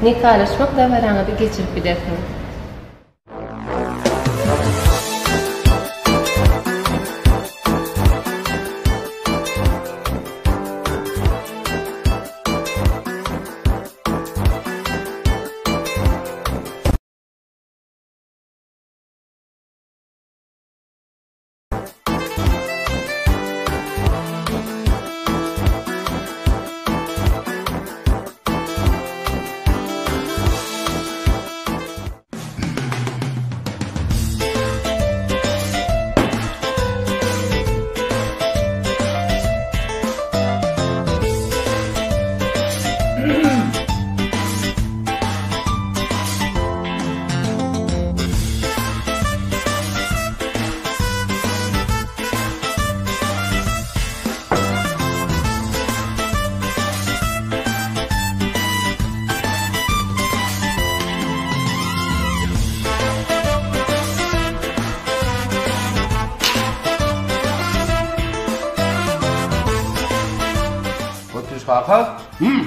Nikalaşmak dabaraňyzy geçirip bilersiňiz. Otuş kaka. Hmm.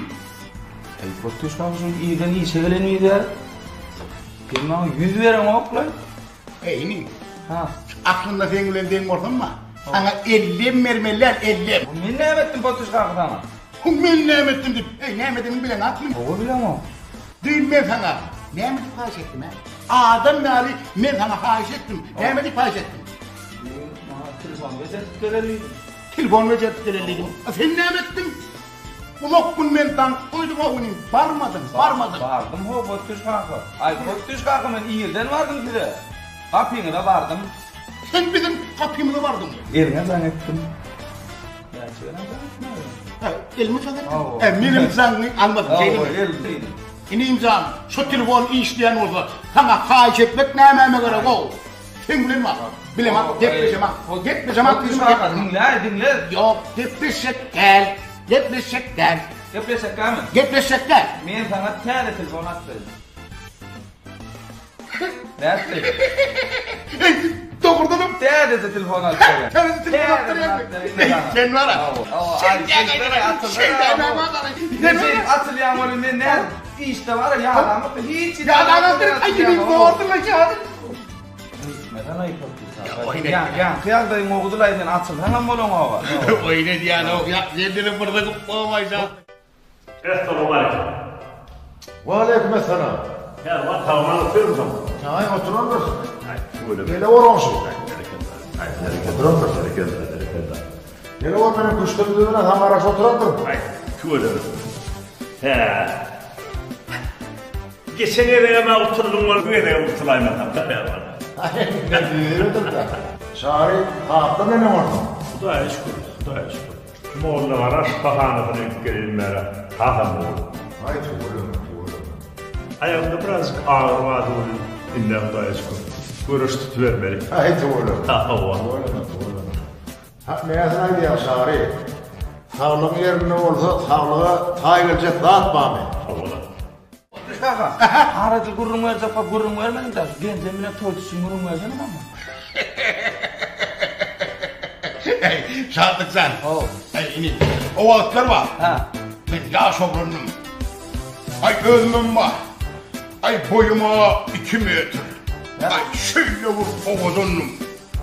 Ey, otuş kaka şu irden işe gelen ýüzär. Sen maňa yüz bereňoklaý. Eý, inim. Ha. Aslynda seň bilen deň bolsam-a, saňa ellem bermeli däl, ellem. Men näme etdim Potuş kaka saňa? Hu, men näme etdim diýip, eý, näme edenimi bileňakmy? Hawa, bilemok. Düýn men saňa näme diýip haýyş etdim, hä? Adam ýaly men saňa haýyş etdim. Näme diýip haýyş etdim? Düýn maňa telefon bejertip geleli diýdiň. Telefon bejertip geleli diýdim. A sen näme etdiň? Uzak gün men daňyp goýdum o güni, barmadyň, barmadyň. Bardym ho, Potdüş kaka. Aý, Potdüş kaka, men irden bardym size. Gapyňyza bardym. Sen biziň gapymyza bardyňmy? Eliňe jaň etdim. Näçe gezek jaň etdim? Hä, elime jaň etdiň? Hä, menem jaňyňy almadym, şeýlemi? Hawa, eldim. Inim jan, şu telefon işleýän bolsa, saňa haýyş etmek nämäme gerek-ow? Seň bilen bar. Bilemok, gepleşemok. Gepleşemok. Potdüş kaka, diňle, diňle. Ýok, gepleşjek däl. Gepleşjek däl. Gepleşjek dälmi? Gepleşjek däl. Men saňa täze telefon alyp bereýin. Nätdi? Eý, dogrudanam täzeje telefon alyp bereýin. Täze telefon alyp bereýin. Sen bar. Sen Sen açylýan welin men näme işde bar ýadamok hiç. Ýadamok, aý, zordur ýadam. Ýaňky ýagdaýyň ogdulaý sen açylsaňam bolaňoga. Oýun edýän-ow, ýa sendene bir gyzyp bolmaýsa. Essalawmaleýkim. Waleýkim essalam. Pälwan sagman otyrmysyň? Aý oturandyr. Aý tüweleme. Gele goňşy. Aý berekella. Aý berekella. Oturandyr. Berekella, berekella. Gele gor meniň küşdüm düzüne saňa garaşyp oturandyr. Aý tüweleme. Hä. Geçen gezegem-ä utuldyň ol, bu gezegem utulaýmasam Pälwan. Aý ýöredir-dä. Çary sapda neneň onsoň? Hudaýa şükür, Hudaýa şükür. Mollagara şypahanasyna gidip gelelim bäri hasam gowy. Aý tüweleme, tüweleme. Aýagymda birazjyk agyry bardy welin, indi-ä Hudaýa şükür, göreş tutubermeli. Aý tüweleme. Hawa. Tüweleme, tüweleme. Hä, näsini aýdýaň, Çary? Saglygyň ýerinde bolsa, saglyga taý geljek zat barmy? Hawa-la. Kaka, arada gürrüň berjek bolup gürrüň bermediň-dä, şu genjem bilen toý tutuşyny gürrüň bersene maňa. Eý, Şatlyk jan. How. Eý, inim, o wagtlar bar. Hä. Men ýaş oglandym. Aý, özümem bar. Aý, boýum-a iki metr. Aý, şeýle bir owadandym.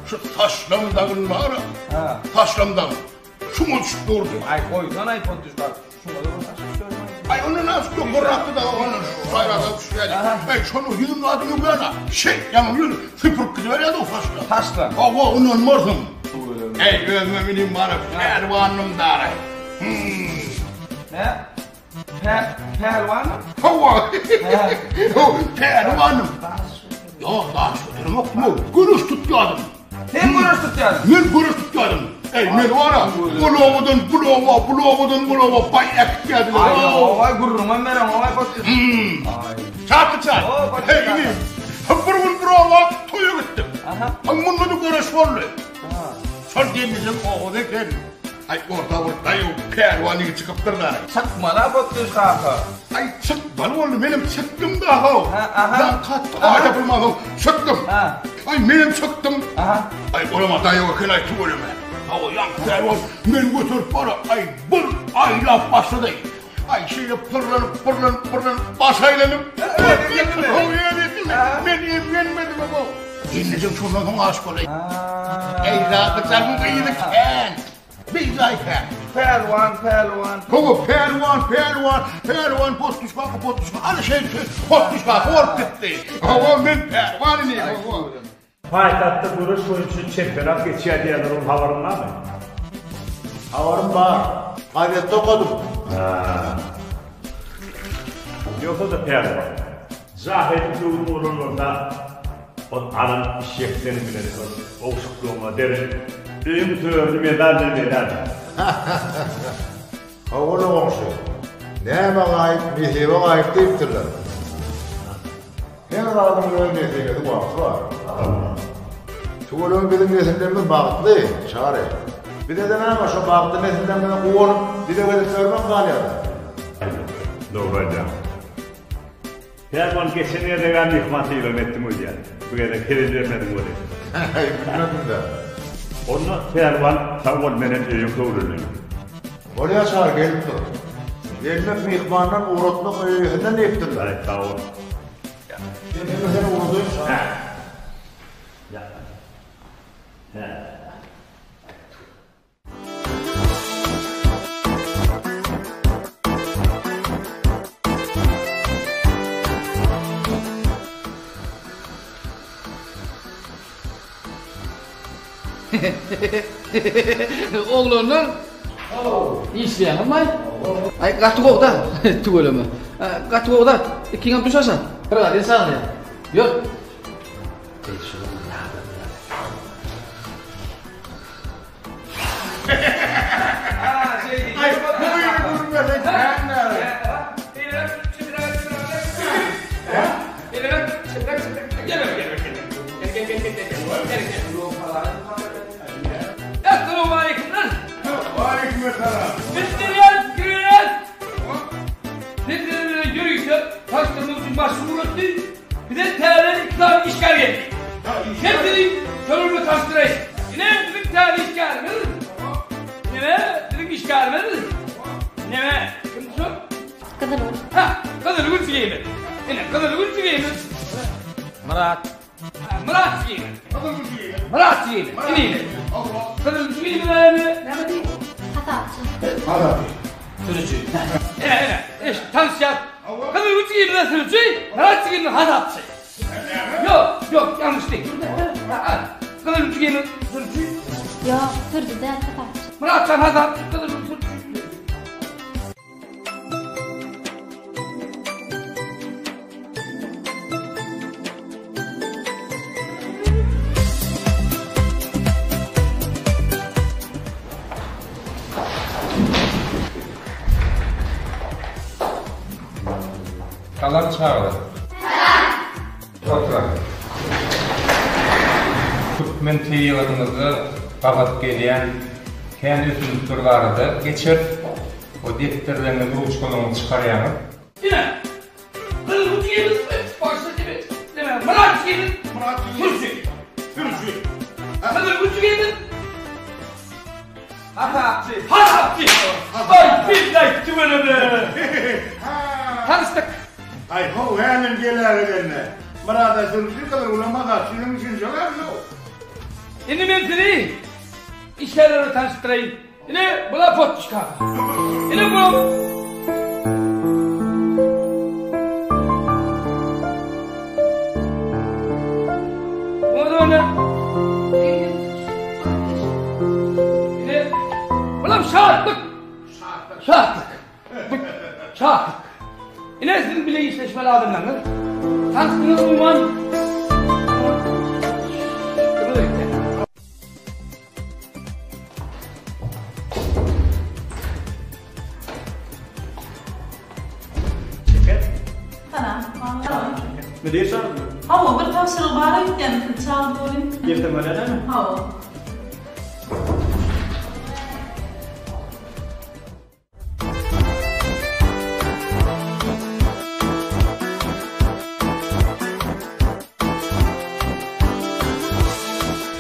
Şu saçlam dagyn bar-a. Hä. Saçlam dagyn. Şuňa düşüp durdy. Aý, goýsana-aý, Pontuş kaka. Şuňa da bir saç düşer. Aý, ondan az ýokarrakdy da, ondan şaýrada düşýärdi. Aý, şonuň ýüzüň adyny ýöne, şeý, ýaňy ýüz süpürip gidiberýärdi o saçlar. Saçlar. Hawa, ynanmarsyň. Eý, özüme inim bar, pälwanym dara. Hmm. Nä? Pä, pälwanmy? Hawa. Pälwanym. Ýok, daş göteremok, göreş tutýardym. Sen göreş tutýardyň. Men göreş tutýardym. Eý, men bar-a, ol obadan bul oba, bul obadan bul oba baý äkitýärdiler. Aý, owaý, gürrüňem bereňogaý, Potdüş. Hmm. Çaky çak. Eý, inim, bir gün bir oba toýa gitdim. Aha. Munda-da göreş boldy. Şol gelnejem obada eken. Aý, orta bir daýaw pälwan ýigit çykypdyr-da. Çykmaly-a Potdüş kaka. Aý, çykmaly boldy, menem çykdym-da, how. Hä, aha. Ýa, katdy, aýda bolmansoň çykdym. Hä. Aý, menem çykdym. Aha. Aý, olam-a daýaw eken-aý, tüweleme. Hawa, ýaňky pälwan meni göterip bar-a, aý, bir aýlap başlady. Aý şeýle pyrlanyp, pyrlanyp, pyrlanyp baş aýlanyp. Men emgenmedim o. Gelnejem şondan soň aşyk boldy. Eý zat çalyň gyzy kän. Bizaý kän. Pälwan, pälwan. Hawa, pälwan, pälwan, pälwan potduşkaka, potduşka. Ana şeýdip potduşkaka bolup gitdi. Hawa, men pälwan inim. Hawa. Paýtagtda göreş boýunça çempionat geçýär diýýärler, onuň habaryň barmy? Habarym bar. Gazetde okadym. Hä. Ýogsa-da pälwan. Jahylyň döwri bolan bolsa, ol alan işşekden bilen şol owşuklygyňa derek öýüň törüni medal bilen bezärdiň. Hawa-la goňşy. Näme gaýyp, nesibe gaýyp diýipdirler. Her zadyň öz nesibesi, wagty bar. Tüweleme biziň nesillerimiz bagtly, Çary. Bize-de näme, şo bagtly nesillerimize guwanyp, dileg edip ýörmek galýar-da. Dogry aýdýaň. Pälwan geçen gezeg-ä myhman sylagyny etdiň öýdýän. Bu gezek hezil bermediň welin. Häý, bilmedim-dä. Onda Pälwan sag bol menem öýe köwlenýän. Bolýa Çary gelip dur. Gelmek myhmandan ugratmak öý eýesinden diýipdirler. Aý sag bol. Men seni ugradaýyn Çary. Hä. Ýa. Hä. Oglanlar işleýäňizmi? Aý gaty gowy-da, tüweleme. Gaty gowy-da, ikiňem düş aşak. Bir gadyr çagyrýar. Ýör. Aý, bu gyzy gürrüň berseň kän bäri. Essalawmaleýkumlar. Waleýkim essalam. Bildirýän pikiriňiz. Sizleri ýörite tanyşdyrmak üçin başlyk ugratdy. Bize täze iki sany işgär geldi. Hepsini şolar bilen tanyşdyraýyn. Ine biziň täze işgärimiz. Ine biziň işgärimiz. Neme? Kim şol? Gyzylgül. Hä, Gyzylgül jigimiz. Ine Gyzylgül jigimiz. Myrat. Myrat jigimiz. Myrat jigimiz. Ine ine. Gyzylgül jigimiz näme? Näme diýip? Hasapçy. Sürüji. Ine ine. Eş, tanyşýas. Gyzylgül jigimiz sürüji, Myrat jigimiz hasapçy. Ýok, ýok, ýalňyş diý. Gyzylgül jigimiz sürüji. Ýok, sürüji däl, hasapçy. Myratjan hasapçy, Gyzylgül sürüji. Salam çagalar. Salam. Oturan. Türkmen tebigatymyzda gabat gelýän kän ösümlikler barada geçeris. O depderleriňizi, ruçkalaryňyzy çykarýaňyz. Ine, Gyzylguç gelin, başda dibe, neme, Myrat gelin, Myrat gelin. Sürüji. Sürüji. Gyzylguç gelin, Hasapçy. hasapçy. Aý, billaý, tüweleme. Tanyşdyk. Aý, how, hämen gelägedende. Myrada sürüji, Gyzylgülem hasapçy, siziň düşünjeňem-how. Indi men sizi işgärler bilen tanyşdyraýyn. Ine, bula potçka. Ine bu. Ine. Ine. Bulam şatlyk. Şatlyk. Şatlyk. Ine siziň bile işleşmeli adamlaryňyz. Tanyşdyňyz umuman. Şeker. Salam. Müdir çagyrdy. Hawa, bir tabşyrygy bar öýtýän, sizi çagyrdy welin. Erten bolýar-dämi? Hawa.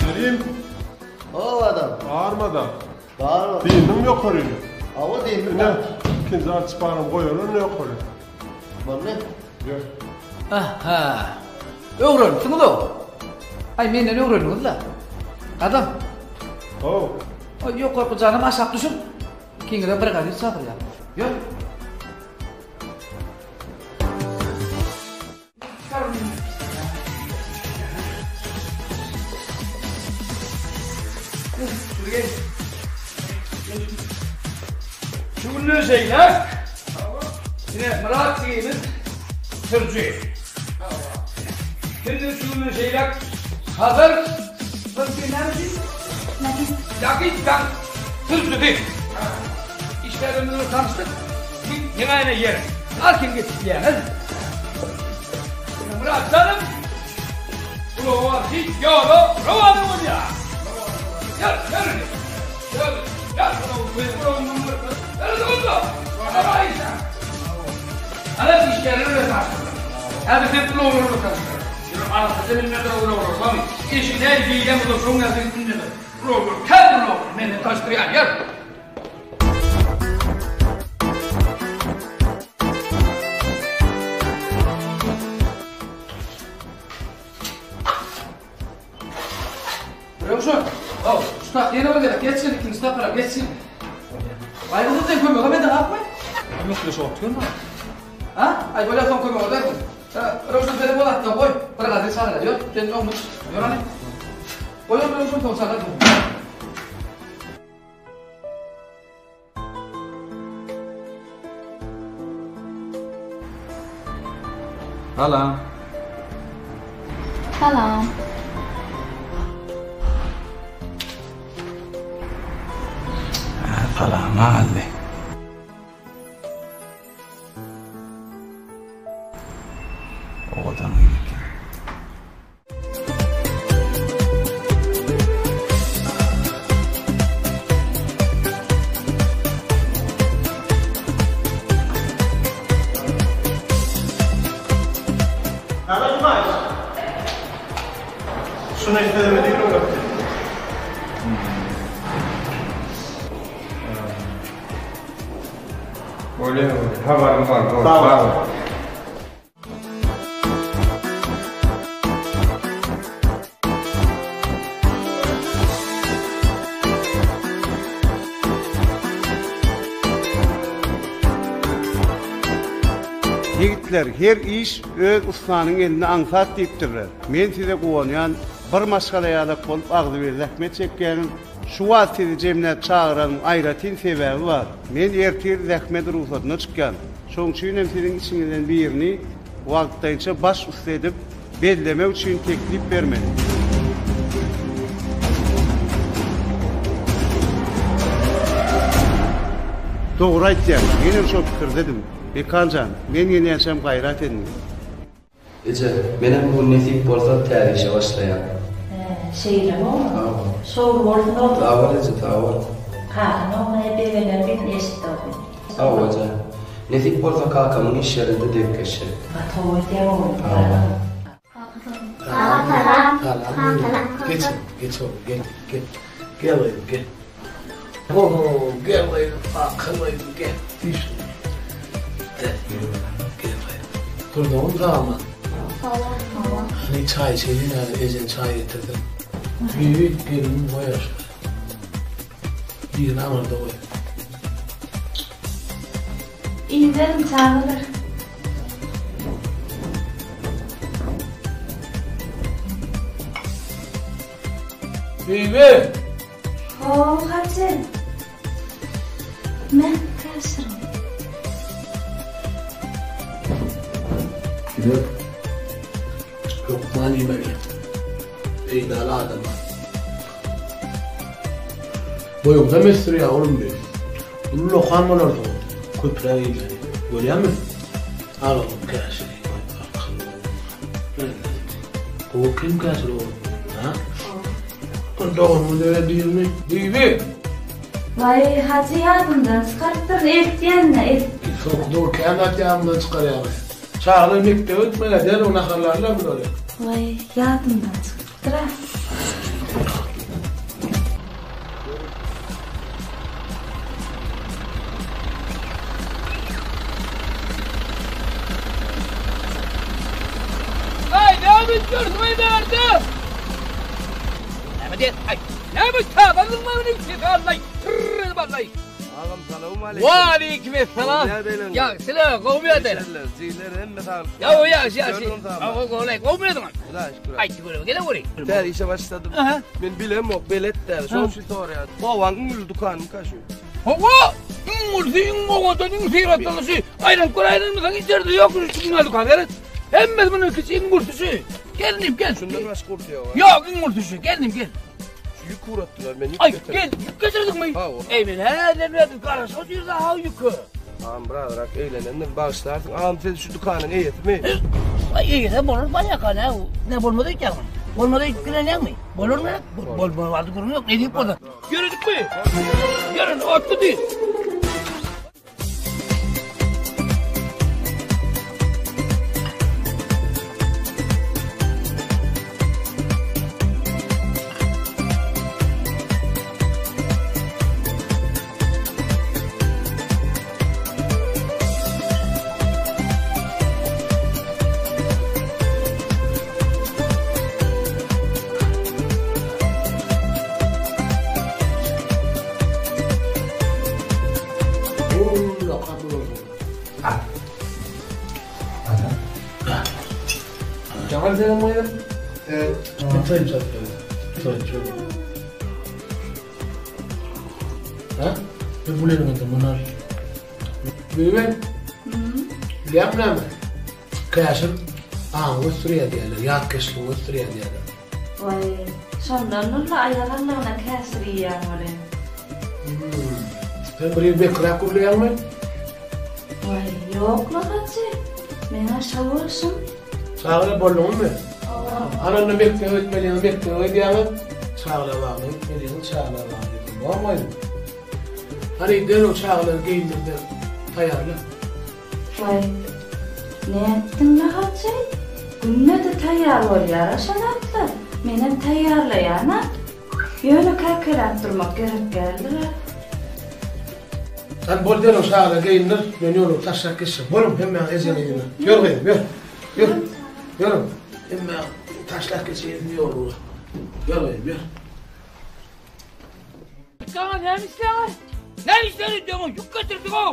Kerim. Hawa adam. Barmada. Bar. Dyndyň ýokaryny. Hawa dyndyň. Ine. Ikinji arçypanam goýaly onda ýokary. Boldy. Ýör. Aha. Öwrenipsiňiz-ow. Aý, menden öwrendiňiz-le. Gadam. How. Aý, ýokarky janam aşak düşür. Ikiňizem bir gazet çagyrýar. Ýör. Şu günden şeýläk ine Myrat jigimiz sürüji. Şimdi şu günden şeýläk Hazar Ýakytdan sürüjisi. Işlerimizi tanyşdyk. Ýene ýer. Al kim geçip diýýäňiz. Myrat janym. Ulaga hiç ýola rowana bolýar. Ýör, ýör. Ýör, ýör. Ana işlerine de taşladı. Hadi sen ulaglaryny taşla. Ýör, arasy bilmedi ulaglar. Işi näme diýýän bolsa şoň ýaly bilmedi. Ulaglar, täze ulaglar. Meni taşdyrýan ýör. Röwşen, haw, şu tak ýene bir gezek geçsin, ikinji tapgyra geçsin. Gaýgysyz sen kömegem edeňakmy? Kömekleşip otyryn-a. Ha? Aý, bolýa soň kömek edersiň. Röwşen telefon atdan goý, bir gazet çagyrar, ýör, sen öňüme çyk, ýör hany. Goý ony Röwşen soň çagyrarsyň. Salam. Salam. Salam aldy. Owadan gyz eken. Nara Jumaýew. Şuna isledimi diýip öwretdi. Bolýar, habarym bar. Sag bol. Ýigitler, her iş öz ussanyň elinde aňsat diýipdirler. Men size guwanýan, bir maşgala ýalak bolup agzybir zähmet çekýäňiz. Şu wagt sizi jemläp çagyranymyň aýratyn sebäbi bar. Men ertir zähmet rugsadyna çykýan. Şoň üçin hem siziň içiňizden birini wagtlaýynça baş ussa edip bellemek üçin teklip bermeli. Dogry aýtýaň, menem şo pikirdedim. Mekan jan, men gelýänçäm gaýrat ediň. Eje, menem bu gün nesip bolsa täze işe başlaýan. Hä, şeýlemi oglum? Hawa. Şowly bolsun oglum. Sag bol eje, sag bol. Kakaň ogluna begener birini eşitdi oglum. Sag bol eje. Nesip bolsa kakamyň iş ýerinde degkeşjek. Gaty gowy edýäň oglum. Hawa. Salam. Salam. Geç, geç oglum, gel, gel. Gel gyzym, gel. Oho, gel gyzym, akyl gyzym, gel. Düş. Gel, gel gyzym. Durduňmy sag-aman? Hawa, hawa. Hany çaý içeýin häzir, ejeň çaý getirsin. Bibi, gelin goý aşyk. Birini aňyrda goý. Iýiberiň çagalar. Bibi! How, Hajy. Mä, käşirim. Gider. Hökman iýmeli. Peýdaly adama. Boýuňda mesdirýär oglum bi. Ullakan bolarsyň. Köpräk iýmeli. Görýäňmi? Al oglum käşiri. Akylly oglum. Gowy kim käşir oglum? Ha? Ol doganyňy döwe diýilmi? Bibi! Waý, Hajy ýadymdan çykarypdyryn, eltýän-dä, el. Soňky döwür kän zat ýadymdan çykarýaň. Çagalar mekdebe gitmeli, derrew naharlarlar bulary. Waý, ýadymdan çykypdyr-a. ýörsüň-eý bärde? Näme diýen? Aý, näme çagalygyň sesi aldaý, tyrr edip aldaý. Agam salowmaleýkim. Waleýkim essalam. Ýagşyla, gowmy ýagdaýlar? Jigiler hemme saglyk. Ýa, ýagşy, ýagşy. Hawa, gowlaý, gowmy ýadyňyz? Hudaýa şükür. Aýtdy göreli, gele göri. Täze işe başladym. Men bilemok, belet däl. Şonuň üçin soraýan. Obaň iň uly dükanymy şu? Hawa, iň ulusy, iň owadan, iň syratlysy. Aýlanyp gör, aýlanmasaň içeride ýok, şu dünya dükan gerek. Hemmesi munuň kiçi, iň ulusy şu. Gel inim, gel. Şundan başga ulusy ýok. Ýok, iň ulusy şu. Gel inim, gel. Şu ýük ugratdylar, men ýük Aý, gel, ýük getirdiňmi? Hawa. Eý, men häzir berdim, garaşyp otyrys ha ýüke. Agam, birazrak eglenendir, bagyşlarsyň. Agam, siz şu dükanyň eýesimi? Aý, eýesi bolar barýaka, nä, ne bolmady öýtýäňmi? Bolmady öýtüp girenýäňmi? Bolarmy? Bol, bol, bardy gürrüň ýok, ne diýip bolsa. Ýöredikmi? Ýören, otly diý. Jamal sen mi? Evet. Toýum satýar. Toýum çok. Ha? Ne bu ne bunlar? Büyüme. Bilýäňmi näme? Käşir aňyňy ösdürýär diýýärler, ýatkeşligiňi ösdürýär diýýärler. Waý, şondan nurly aýak allygyna käşir iýýän welin. Sen bir ýyl bekräk gürleýäňmi? Waý, ýok-la hajy. Meň-ä şo bolşum. Çagalar bolduňyzmy? Hawa. Ana onda mekdebe gitmeliňizi mekdebe gidýäňiz, çagalar bagyna gitmeliňizi çagalar bagyna gidýäňiz. Bormy? Hany derrew çagalary geýindir-de taýýarla. Waý, nätdiň-le hajy? Günde-de taýýar bolýar-a şo zatlar. Menem taýýarlaýan-a. Ýöne käkeläp durmak gerek däldir-ä. Hany bol derrew çagalary geýindir, men ýolumy taşlap geçjek. Boluň, hemmäňiz ejeňiň ýüzüne. Ýör gyzym, ýör. Ýör. Ýörüň. Hemmäňiz taşlap geçeýin ýolumy. Ýör gyzym, ýör. Saňa näme isleýäň? Näme isleýäň diýen, ýük getirdiň-ow.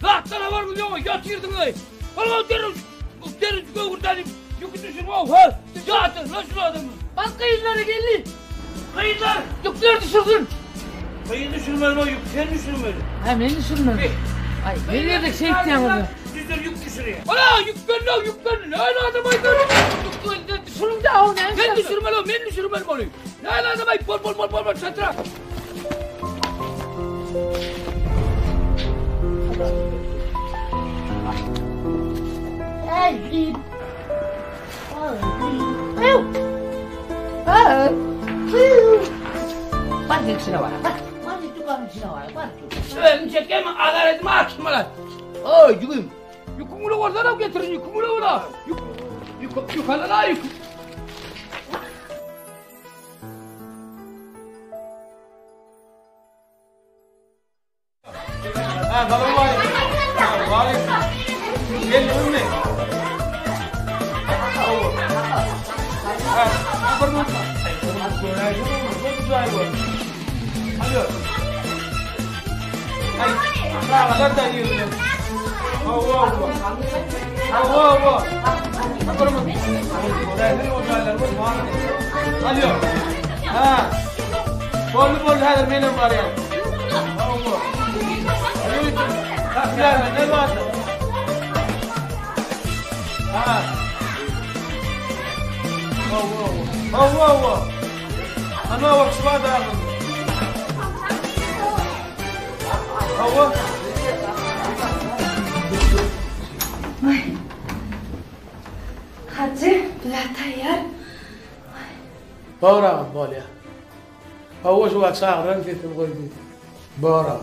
Zatdan habaryňyz ýok, ýatyrdyň-eý. Ol derrew, derrew göwürden ýüki düşürip-ow, ha. Ýatyr, lan şul adamy. Bak gyzlary geldi. Gyzlar, ýükleri düşürsün. Gyz düşürmeli, o ýük sen düşürmeli. Ha, men düşürmeli. Aý, bir ýerde şeýtýäňiz. Düzür ýük düşürýär. Ana, ýük geldi, ýük geldi. Näme adam aýdar? Ýük geldi, düşürüň da, o näme? Sen düşürmeli, men düşürmeli ony. Näme adam aýt, bol bol bol bol bol çatyra. Ay, Bak içine var, bak. Bak dükkanın içine var, bak. Ömüm çekeyim, azar etme açmalar. Oy, yüküm. Yükümü oradan al getirin, yükümü orada. Yük, yük, yukarıdan al yük. Ha, salowmaleýkim. Waleýkim. Geldiňizmi? Ha, bir minut. Alo. Aý, çagalar da girdi. Hawa, hawa. Hawa, hawa. Bir minut. Alo. Ha. Boldy, boldy, häzir menem barýan. Hawa. Ýa, ne bardy? Ha. Hawa, hawa. Hawa. Ana bak şu bardy Hawa. Waý. Hajy, bizä taýýar. Bor agam, bolýa. Hawa şu wagt çagyran sesini goý diýdi. Bor agam.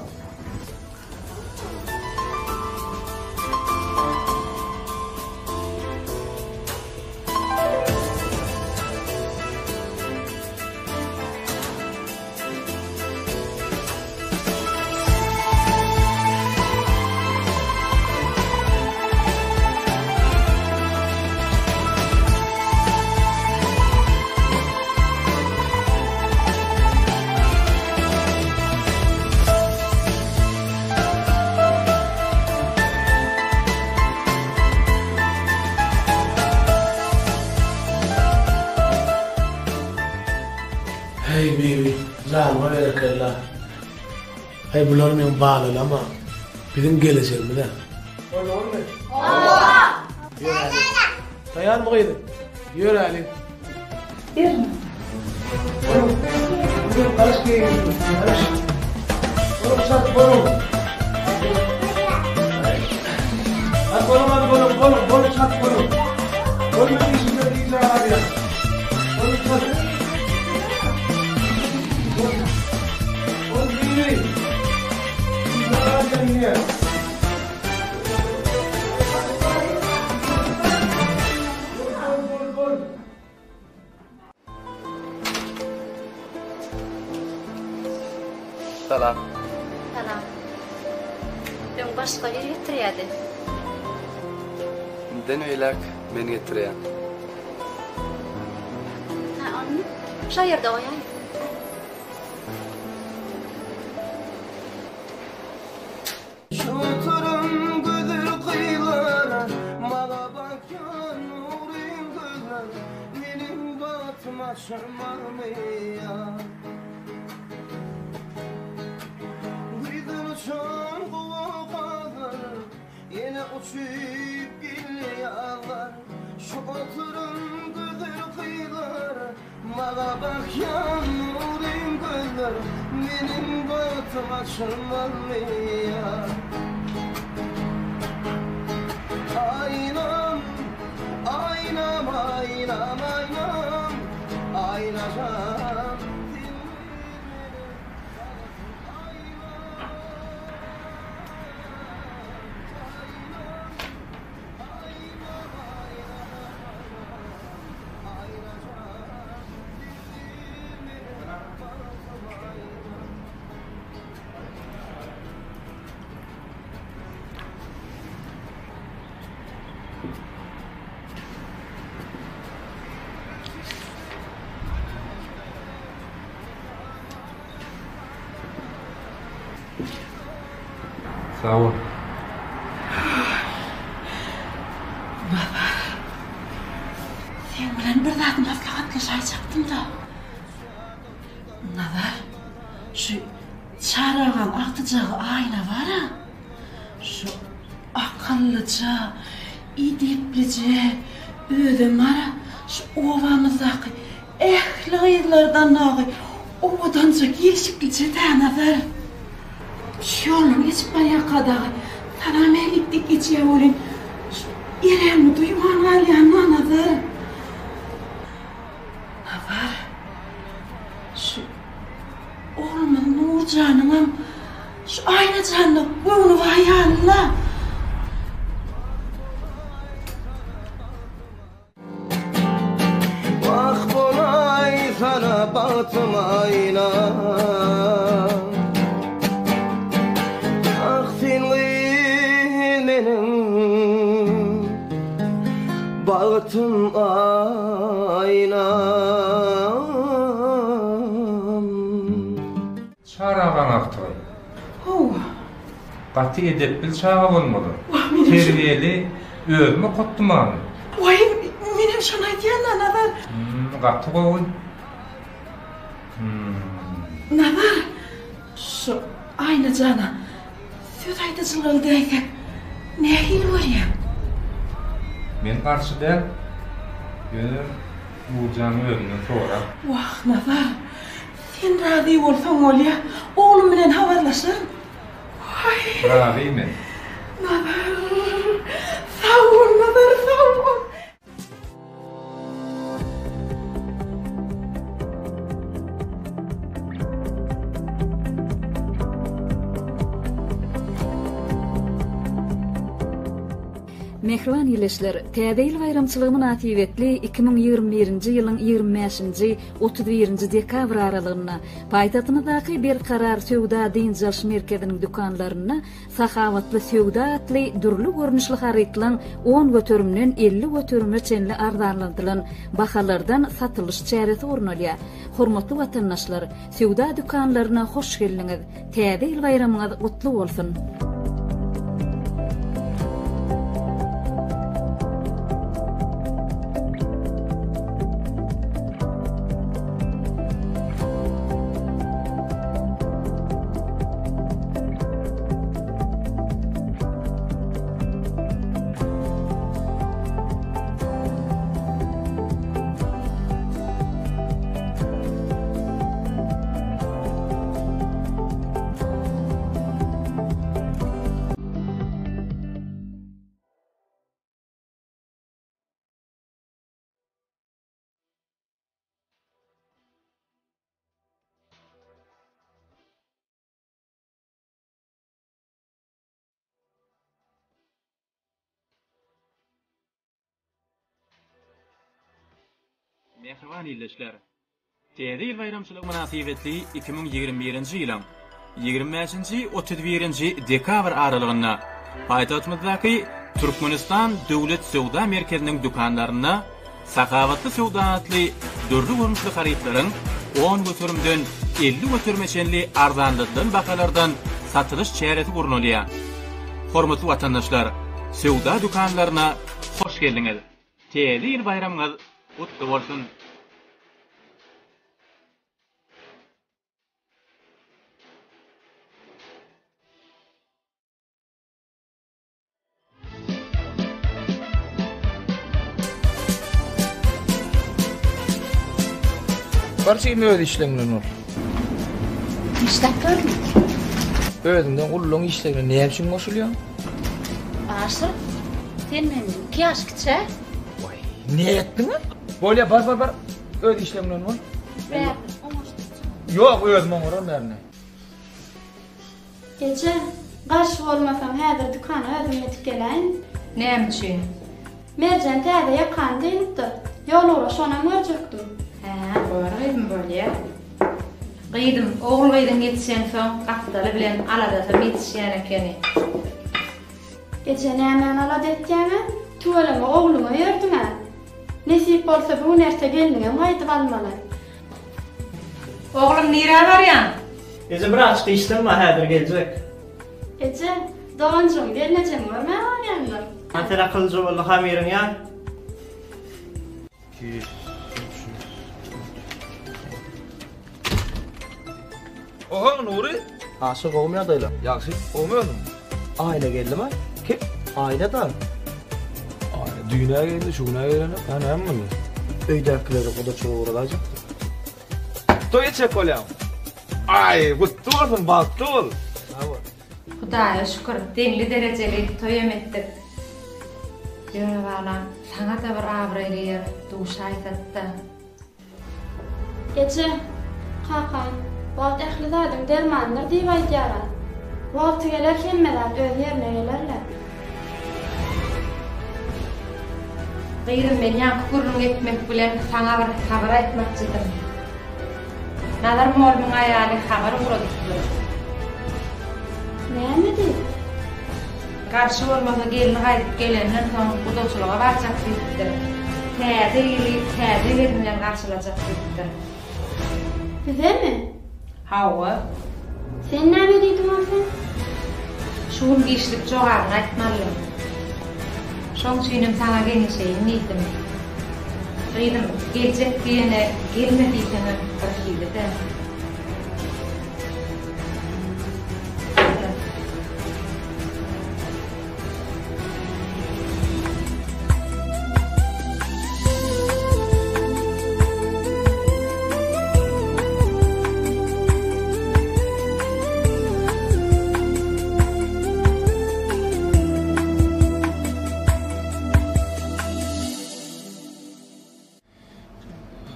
Bibi, janyňa berekella. Aý bular meň balalam-a. Biziň gelejegimiz-ä. Bolduňyzmy? Hawa. Ýöräliň. Taýýarmy gyzym? Ýöräliň. Ýörün. Boluň. Bugün garyş geýindim. Garyş. Boluň çalt boluň. Hadi boluň hadi boluň boluň boluň çalt boluň. Boluň işimde gijä galýan. Boluň çalt. Boluň. Boluň biri. Gijä galýan diýýän. Bol bol bol bol. Salam. Salam. Öň başga biri getirýärdi. Indiden beýläk men getirýän. Ha, onda şo ýerde goýaý. Şuturum gözel gyzlar, Maňa bakýan nuryň gözler, Meniň bagtym açylmazmy ýa? Güýzden uçan gowy gazlar, Ýene uçup geldi ýazlar. Şu oturan gözel gyzlar, Maňa bakýan nuryň gözler, Meniň bagtym açylmazmy ýa? Aýnam, aýnam, aýnam, aýnam, Aýna jan, sen meniň bagtym aýnam, aýnam, aýnam, aýnam. Sag bol. Nazar. Seň bilen bir zat maslahatlaşaýjakdym-da. Nazar, şu Çary agaň agtyjagy Aýna bar-a. Şu akyllyja, edeplije, özem bar-a, şu obamyzdaky Ähli gyzlardan dagy owadanja gelşiklije-dä Nazar. Şu ýoldan geçip barýarka dagy salam-älik diýip geçýär welin, şu eräňi duýman galýan-a Nazar. Nazar, şu oglumyz Nurjanyňam şu Aýna janda göwni bar ýaly-la. Wah bolaýsana bagtym aýna Ah sen gyz meniň bagtym aýnam. Çary agaň agtygy. Hawa. Gaty edepli çaga bolmaly. Wah, menem şo. Terbiýeli, özüm okatdym any. Waý, menem şony aýdýan-da, Nazar. Hum, gaty gowy. Hum. Nazar, şu Aýna jana söz aýdyjylyk edäýsek, nähili görýäň? Men garşy däl. Ýöne Nurjanyň özünden sora. Wah, Nazar, Sen razy bolsaň bolýa. Oglum bilen habarlaşaryn. Waý. Razy men. Nazar. Sag bol Nazar, sag bol. Mähriban ildeşler, Täze ýyl baýramçylygy mynasybetli 2021-nji ýylyň 25-nji 31-nji dekabr aralygynda paýtagtymyzdaky Berkarar söwda-dynç alyş merkeziniň dükanlarynda Sahawatly söwda atly dürli görnüşli harytlaryň on göterimden 50 göterime çenli arzanladylan bahalardan satylyş çäresi gurnalýar. Hormatly watandaşlar, söwda dükanlaryna hoş geldiňiz! Täze ýyl baýramyňyz gutly bolsun! Mähriban ildeşler! Täze ýyl baýramçylygy mynasybetli 2021-nji ýylyň 25-nji, 31-nji dekabr aralygynda paýtagtymyzdaky Türkmenistan döwlet söwda merkeziniň dükanlarynda Sahawatly söwda atly dürli görnüşli harytlaryň on göterimden 50 göterime çenli arzanladylan bahalardan satylyş çäresi gurnalýar. Hormatly watandaşlar, söwda dükanlaryna hoş geldiňiz! Täze ýyl baýramyňyz gutly bolsun! Bar jigim öz işleň bilen bol. Işläp gördüm. Özüňden ululaň işlerine näme üçin goşulýaň? Aşyr, sen menden iki ýaş kiçä. Waý, ne etdiň-a? Bolýa, bar, bar, bar. Öz işleň bilen bol. Bärini oňaşdyrjak. Ýok, özüm oňararyn bärini. Eje, garşy bolmasaň häzir dükana özüm ýetip geläýin. Näme üçin? Merjen täze ýakany dynypdyr. Ýolugra şonam görjekdim. Hä, bor gyzym, bolýa. Gyzym, ogul-gyzyň ýetişensoň, gapdaly bilen aladasam ýetişýän ekeni. Eje, nämäni alada etýäň-ä? Tüweleme, ogluňa ýördüň-ä. Nesip bolsa, bu gün-erte gelniňem gaýdyp almaly. Oglum, nirä barýaň? Eje birazçyk işlem bar häzir geljek. Eje, doganjygyň gelnejeňi görmäge barýandyr. Han sen akyllyja boldy hamyryň ýar. 200, 300. Oho Nury. Aşyr gowumy ýagdaýlar? Ýagşy, gowumy özüň? Aýna geldimi? Kim? Aýna-da. Aýna düýn-ä geldi, şu gün-ä gelenok. Hä, näme boldy? Öýdäkileri gudaçylyga ugradaýjakdy. Toý etjek bolýaň. Aý, gutly bolsun, bagtly bol. Sag bol. Hudaýa şükür, deňli-derejeli toýam etdik. Ýöne balam, saňa-da bir abraýly ýer duşaýsady-da. Eje, kakam, wagt ähli zadyň dermanydyr diýip aýdýar-a. Wagty geler hemme zat öz ýerine geler-le. Gyzym, men ýaňky gürrüň etmek bilen saňa bir habar aýtmakçydym. Nazar mollumyň aýaly habar ugradypdyr. Näme diýip? Garşy bolmasa gelni gaýdyp gelenden soň gudaçylyga barjak diýipdir. Täze ýyly täze gelin bilen garşylajak diýipdir. Bizemi? Hawa. Sen näme diýdiň onsoň? Şu gün giçlik jogabyny aýtmalydym. Şoň üçinem saňa geňeşeýin diýdim. Gyzym, geljek diýene gelme diýseňem birhili-dä.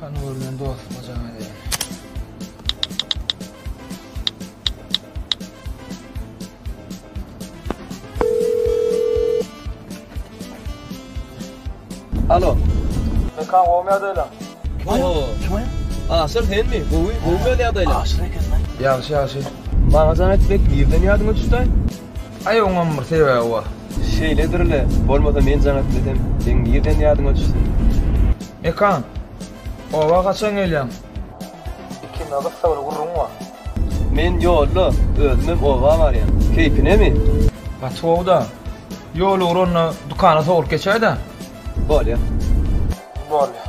Hany gör men dostuma jaň edeýin. Alo. Mekan gowmy ýagdaýlaň? Kim aýa? Aşyr senmi? Gowy, gowmy öz ýagdaýlaň? Aşyr eken lan. Ýagşy, ýagşy. Maňa jaň etmek nirden ýadyňa düşdi-aý? Aý oňam bir sebäbi bar. Şeýledir-le, bolmasa men jaň etmesem, seň nirden ýadyňa düşsün? Mekan, oba haçan gelýäň? Ikimize gyssagly gürrüň bar. Men ýolda, özümem oba barýan. Keýpinemi? Gaty gowy-da. Ýol ugry onda dükana sowulyp geçäý-dä. Bolýa. Bolýa.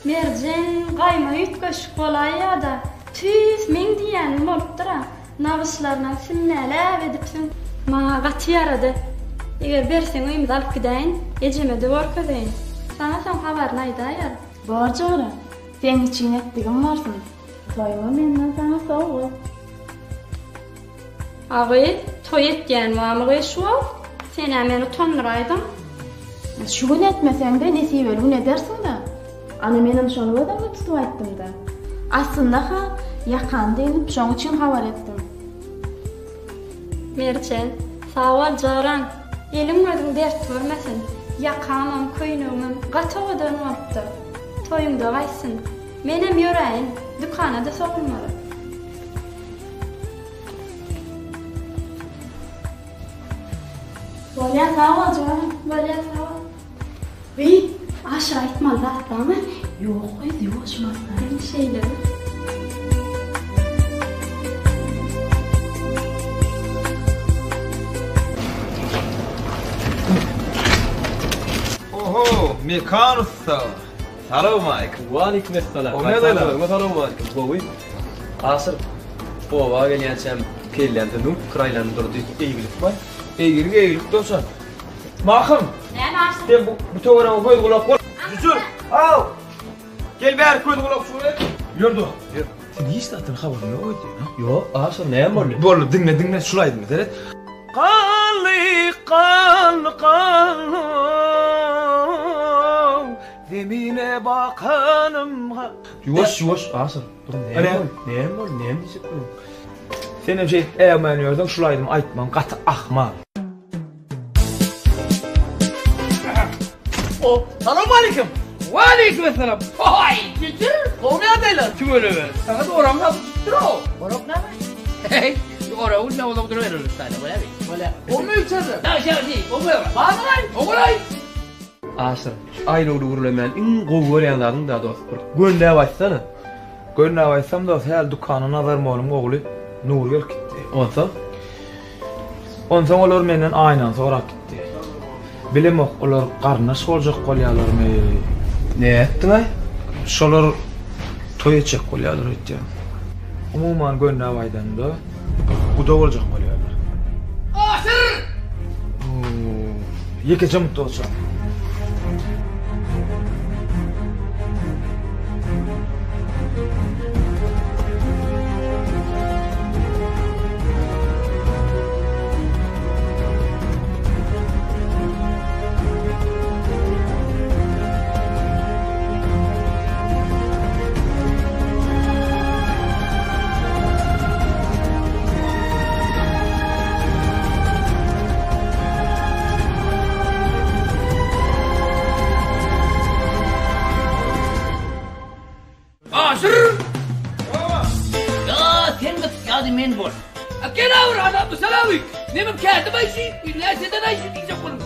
Merjen gaýma üýtgeşik bolaýýa-da, tüýs meň diýýänim bolupdyr-a. Nagyşlarynam sünnäläp edipsiň. Maňa gaty ýarady. Eger berseň öýümize alyp gidäýin, ejeme-de görkezeýin. Saňa soň habaryny aýdaýar. Bor jora, seň üçin etdigim bolsun. Toýuňa menden saňa sowgat. A gyz, toý etýän barmy gyz şu wagt? Sen-ä meni utandyraýdyň. Şu gün etmeseň-de, nesibeli gün edersiň-dä. Ana, menem şony göz öňünde tutup aýtdym-da. Aslynda-ha, Ýakany dynyp, şoň üçin habar etdim. Merjen, sag bol joram. Eliň-gözüň dert görmesin. Ýakamam, köýnegimem gaty owadan bolupdyr. Toýuňda gaýtsyn. Menem ýöräýin, dükana-da sowulmaly. Bolýa, sag bol joram. Bolýa, sag bol. Wiý, Aşyr aýtmaly zat barmy? Ýok gyz, ýuwaş maslahat. Indi şeýle-de. Oho, Mekan ussa. Salowmalikim. Waleýkim essalam. Gowy ýagdaýlar? Salowmalikim. Gowy. Aşyr, oba gelýänçäm kellämde müň pikir aýlanyp durdy. Eýgilik baý. Eýgilik, eýgilik dowşan. Mahym! Näme Aşyr? Sen bu, bu töwerege göz gulak bol. Jüjür! Aw! Gel bäri göz gulak şuny et. Ýör dost, ýör. Sen hiç zatdan habaryň ýok öýdýän, ha? Ýok, Aşyr, näme boldy? Boldy, diňle, diňle, şul aýdymy seret. Ganly, ganly, ganly, zemine bakanym. Ýuwaş, ýuwaş, Aşyr. Dur, näme boldy? Näme boldy? Näme diýjek bolýaň? Senem şeýdip äwmän ýörseň, şul aýdymy aýtmagyň gaty ahmal. O, salam aleyküm. Waleýkim esselam. Hoý, jüjür, gowy ýagdaýlar. Tüweleme. Saňa da oram tapyp çykypdyr o. Orak näme? Hey, oragy ne uzak duruberer ussada, bolýamy? Bolýar. Gowymy içerler? Ýagşy, ýagşy, gowy. Barmylaý? Ogulaý. Aşyr, şu aýlawly gürlemäni iň gowy görýän zadyň-da dost, bir gönläp aýtsana. Gönläp aýtsam dost, häli dükana Nazar mollumyň ogly Nury gelip gitdi. Onsoň? Onsoň olar menden Aýnany sorap gitdi. Bilemok, olar garyndaş boljak bolýarlarmy? Nätdiňaý? Şolar toý etjek bolýarlar öýtýän. Umuman gönläp aýdanda, guda boljak bolýarlar. Aşyr! Ýekeje mutda oçak. Aşyr! Ýa sen gyt, ýa-da men bol. A gel awr adam salawik. Neme kädi baýşy, näseden aýşy diýjek bolup.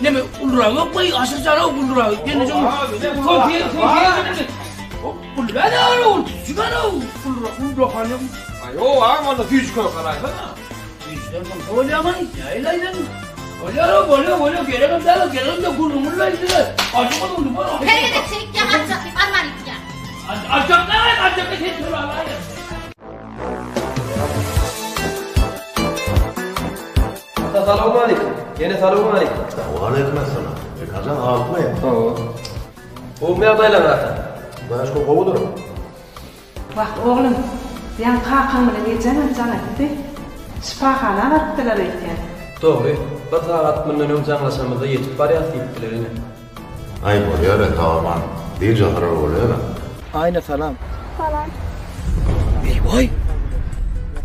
Neme ulragy ýok baý, Aşyr jana ulragy. Gel jom. Sofiýa, Sofiýa. Ulra da ol, tüçük ana ulra, ulra hanym. Aý, o agam onda süýji kök alaýsana. Süýjüden soň bolýamy? Näýläýden? Bolýar, bolýar, bolýar, geregem däl, geregem de gürrüňini aýtdylar. Ajyk oldu, bol. Her gezek çekýäň aljak diýip arman etýäň. Aljak näme, aljak sen töle alaýyn. Ata salowmaleýkim. Ýene salowmaleýkim. Waleýkim essalam. Mekanjan galdymy? Hawa. Gowumy ýagdaýlaryň ata? Hudaýa şükür gowudyr. Wah, oglum, ýaňy kakaň bilen ejeňem jaň etdi. Şypahana barypdylar öýtýän. Dogry, bir sagat mundan öň jaňlaşamyzda ýetip barýas diýipdiler ene. Aý bolýar-a, sag-aman dynç alsalar bolýar-a. Aýna salam. Salam. Eý-waý!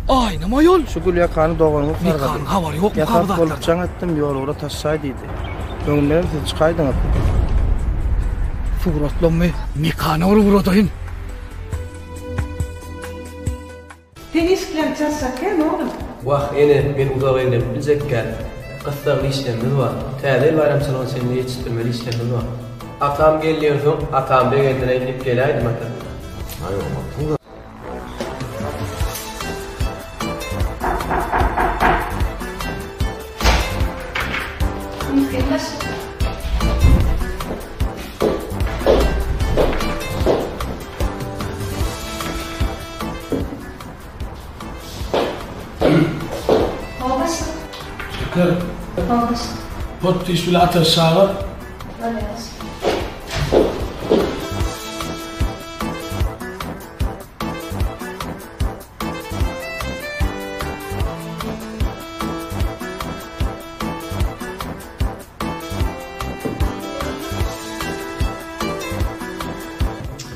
Aýnam aýol! Şu gülýakany doganyňyz sargady. Mekanyň habary ýokmy Ýasap bu zatlardan? bolup jaň etdim, ýolugra taşlaý diýdi. Öňündenem siz çykaýdyňyz. Suratlammy? Mekana bir ugradaýyn. Sen işiklerini çalşak gelme oglum. Wah, ene, men uzak eglenip biljekgä. Gyssagly işlerimiz bar. Täze ýyl baýramçylygyna çenli ýetişdirmeli işlerimiz bar. Atam gelýänsoň, atamy begendireýin diýip geläýdim, ata. Aý, oňatsyň-da. Mümkin başlyk. Hawa başlyk. Şeker. Hawa başlyk. Potpiş bile Ataş çagyr. Bolýar başlyk.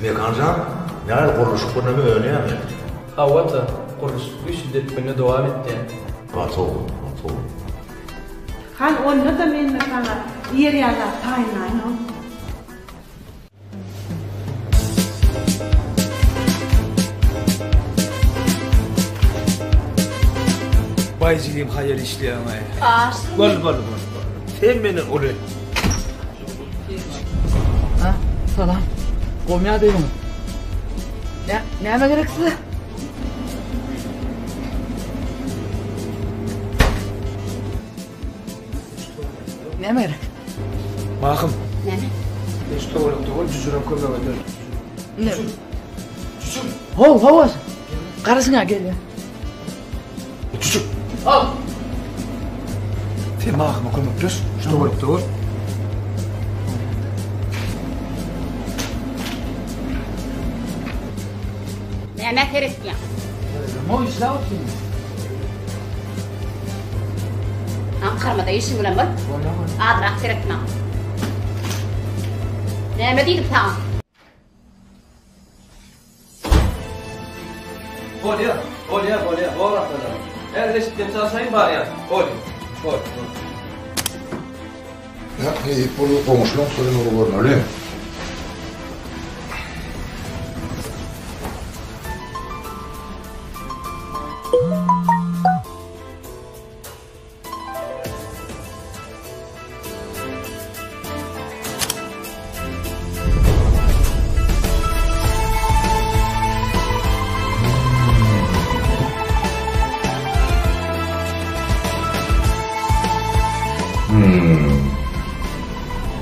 Mekan jan, nähili gurluşyk birneme önýärmi? Hawa ata, gurluşyk güýçli depginde dowam etýär. Gaty gowy, gaty gowy. Hany onda-da men-de saňa iýer ýaly zat taýynlaýyn-ow. Baý jigim haýal işleýäň-aý. Aşyr. Bol, bol, bol, bol. Sen meni uly. Ha, salam. Gowmy ýagdaýyňyz? Nä, näme gerek size? Näme gerek? Mahym. Näme? Sen şu töwerekde bol, jüjürem kömek eder. Ne? Jüjür. How, how. Garaşyň-a gelýän. Jüjür. How. Sen Mahyma kömekleş, şu töwerekde bol. Nämä seretýäň? Mo işläp otyryn. Aňkarmada işiň bilen bol. Azrak seret maňa. Näme diýdim saňa? Bolýa, bolýa, bolýa, bor atajan. Häzir eşitdim çalşaýyn barýan. Bolýa, bol, bol. Ýa, nesip bolsa goňşulaň toýuny bir görmeli.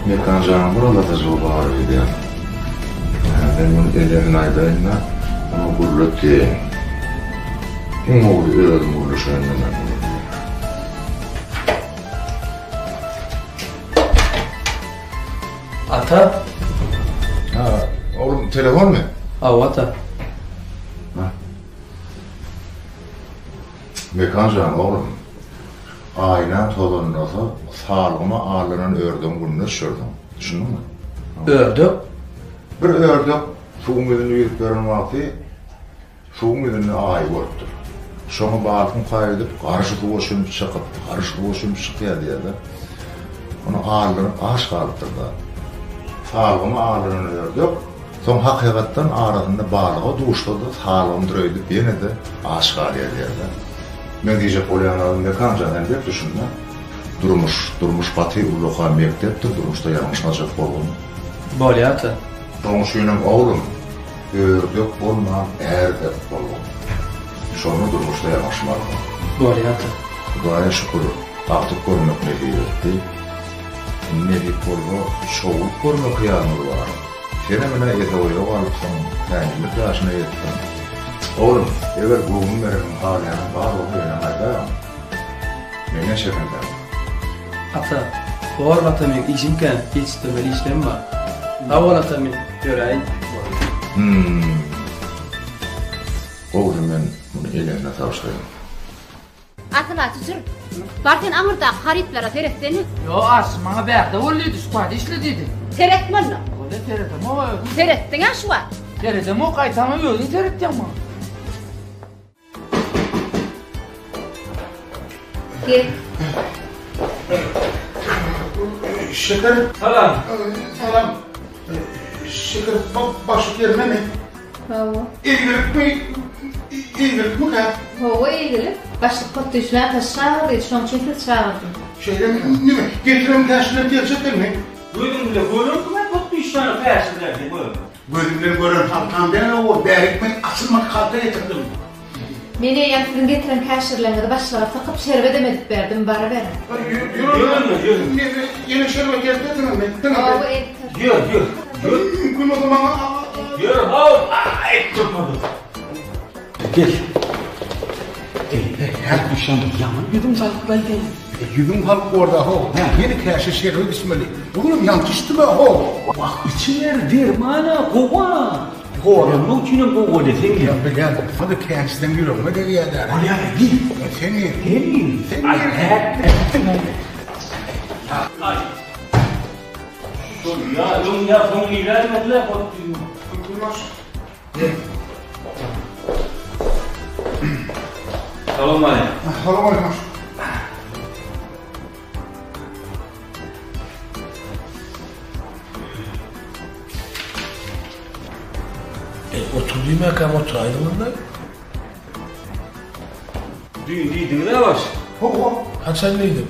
Mekan janyň bir aladasyjygy bar öýdýän. Men muny ejesine aýdaýyn-da, oňa gürlet diýeýin. Iň gowusy özüm gürleşeýin-de men muny diýýän. Ata. Ha, oglum, telefonmy? Hawa, ata. Ha. Mekan jan, oglum, aýna tozanlasa, salgyma aldanan ördegiň gününe düşersiň. Düşündiňmi? Ördek? Bir ördek suwuň ýüzünde ýüzüp ýören wagty suwuň ýüzünde aýy görüpdir. Şoňa balykyň kaýy edip, garşy suwa çümüp çykyp, garşy suwa çümüp çykýar diýýär-de. Ony aldanyp aç galypdyr-da. Salgyma aldanan ördek Soň hakykatdan arasynda balyga duşsa-da salgymdyr öýdüp ýene-de aç galýar diýerler. Meň diýjek bolýan zadym Mekan jan sen berk düşünme. Durmuş, durmuş gaty ullakan mekdepdir, durmuşda ýalňyşmajak bolgun. Bolýa ata. Şoň üçinem oglum, ördek bolman ärdek bolgun. Şonda durmuşda ýalňyşmarsyň. Bolýa ata. Hudaýa şükür, agtyk görmek nesip etdi. Indi nesip bolsa, çowluk görmek hyýalymyz bar. Senem ine ese-boýa galypsyň, kämillik ýaşyna ýetdiň. Oglum, eger göwün bereniň, halaýanyň bar bolsa eneňe aýdaýaň. Menden çekinseň. Ata, bor ata meň işim kän, ýetişdirmeli işlem bar. Sag bol ata men ýöräýin. Hüm. Gowusy men muny eneňe tabşyraýyn. Asyl-a jüjür. Bar sen aňyrdaky harytlara seretsene. Ýok, Arşy maňa bärde bol diýdi, sklada işle diýdi. Seretme onda. Bolýa, seredemok özüm. Seretdiň-ä şu wagt. Seredemok, gaýtamam özüň seretýäň maňa. Gel. Şeker. Salam. Salam. Şeker başlyk ýerindemi? Hawa. Eýgilikmi? Eýgilikmikä? Hawa, eýgilik. Başlyk Potdyşly ataşy çagyrdy, şoň üçin sizi çagyrdym. Şeýlemi? Nime, getiren käşirler geljek indi? Gözüň bilen görersiň-ä Potdyşlyny käşirlerdi bu. Gözüm bilen gören haltam däl-ow, bärik men açylmadyk halta getirdim. Men eýýäm siziň getiren käşirleriňizi başlyga sykyp, şerbedem edip berdim, baryberiň. Ýör, ýör. Ýene şerbet eltersiňizmi? Hawa, elterin. Ýör, ýör. Ýör, mümkin bolsa maňa. Ýör, how, aýt durmadyk. Gel. Eý, her duşanda ýaman ýüzüň salyklaý sen. Ýüzüň salyk borda, how. Ýene käşir şerbet içmeli. Bu günem ýaňky içdim-ä, how. Wah, içiber, derman-a, gowy-a. Goranmak üçinem gowy bolýar, sen gel. Bilýän, hadi käşirden ýüregime degýär-dä. Bolýar, gir. Sen gir. Sen gir. Sen gir. Aý, Ýa öň ýa soň iläýmediler hot düýn. Salowmaleýkim. Salowmaleýkim. E, otur diýmäkäm oturaýdyňyz-da. Düýn diýdiňiz-ä baş. Hawa. Haçan diýdim?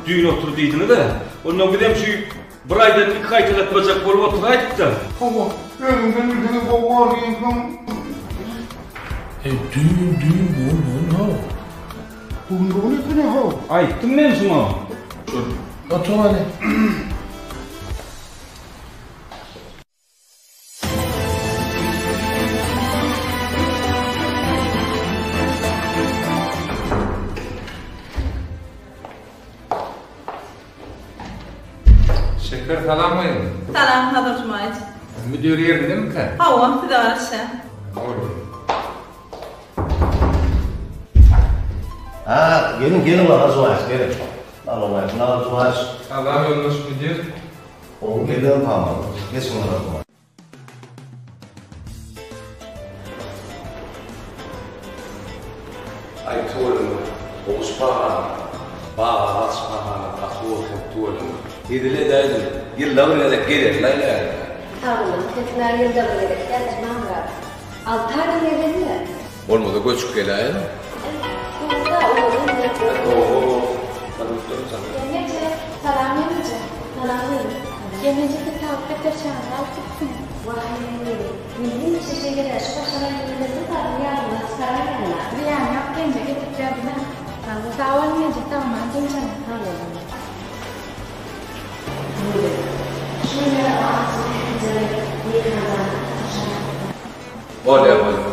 Düýn otur diýdiňiz-ä. Onda bizem şu bir aýdan iki gaýtalatmajak bolup oturaýdyk-da. Hawa, özüňden bilseňiz gowy bor diýensoň. E, düýn, düýn, bu gün, bu gün-how. Bu gün, bu gün ekeni-how. Aýtdym men şuňa. Otur hany. Şeker salam gyzym. Salam Nazar Jumaýewiç. Müdir ýerindemikä? Hawa, size garaşýar. Boldy. Ha, geliň, geliň Nazar Jumaýewiç, geliň. Salowmaleýkim Nazar Jumaýewiç. Salam ýoldaş müdir. Gowy gelýän pamyk. Geçiň Nazar Jumaýewiç. Aý tüweleme, gowy şypahana. Bagabat şypahana gaty gowy tüweleme. Hezil edäýdim. Ýylda bir gezek gelerlaý bärde. Sag boluň, sesiň-ä ýylda bir gezek däl, Jumanmyrat. Alty aýdan gelende. Bolmasa göçüp geläýerin. Gowuda owadan ýer Oho. Gelneje, salam gelneje. Salam gyzym. Gelneje siz sagat depderçäňizi alyp gitipsiňiz. Waý, men hemişe şeýle-dä, şu başagaýyny bilen bir zadyň ýadymdan çykaraýýan-a. Zyýany ýok gelneje getirip berdim-ä. Sag boluň gelneje, sag-aman dynç alyň. Sag boluň. Tüweleme. Şu günler agtygyň ählijere Mekanjana sataşan. Bolýa bolýa.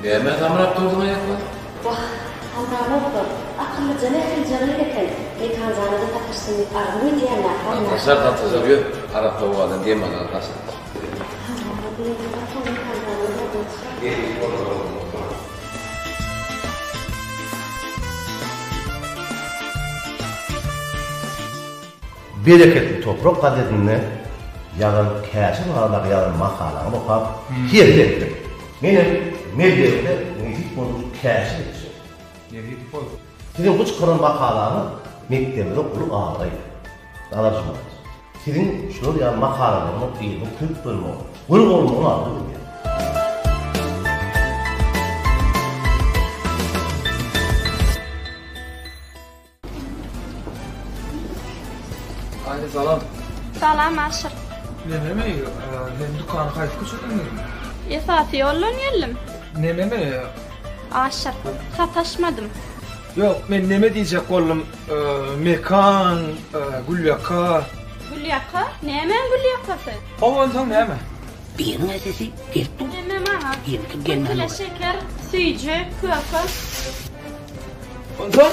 Näme samrap durduň aýaklar? Wah, samramoklar. Akyllyja mährijan gyz eken. Mekanjana-da sataşsyn diýip arzuw edýän-ä. Sataşar, sataşar. Ýör, arassa howadan dem alar daşyna çykyp. Hawa, diýen soň Mekanjanyň ýadyna düşer. Nesip bolsa bolmasa. Bereketli toprak gazetinde ýazan käşir baradaky ýazan makalaňyzy okap hezil etdim. Menem mellekde nesip bolsa şu käşir ekjek. Nesip bolsa. Siziň bu çykaran makalaňyz mekdebimize uly abraý. Nazar Jumaýewiç, siziň şular ýaly makalalaryňyz yzynyň köp bolmagyny, gür bolmagyny arzuw edýän. Aýna salam. Salam Aşyr. Nememi, sen dükana haýsy köçeden geldiň? Esasy ýoldan geldim. Nememi? Aşyr, sataşmadym. Ýok, men neme diýjek boldum, Mekan, Gülýaka. Gülýaka? Nämäň gülýakasy? Hawa, onsoň näme? Biriniň sesi gelip dur. Neme maňa? Biriniňki Bir gelmän kile dur. şeker, süýji, köke. Onsoň?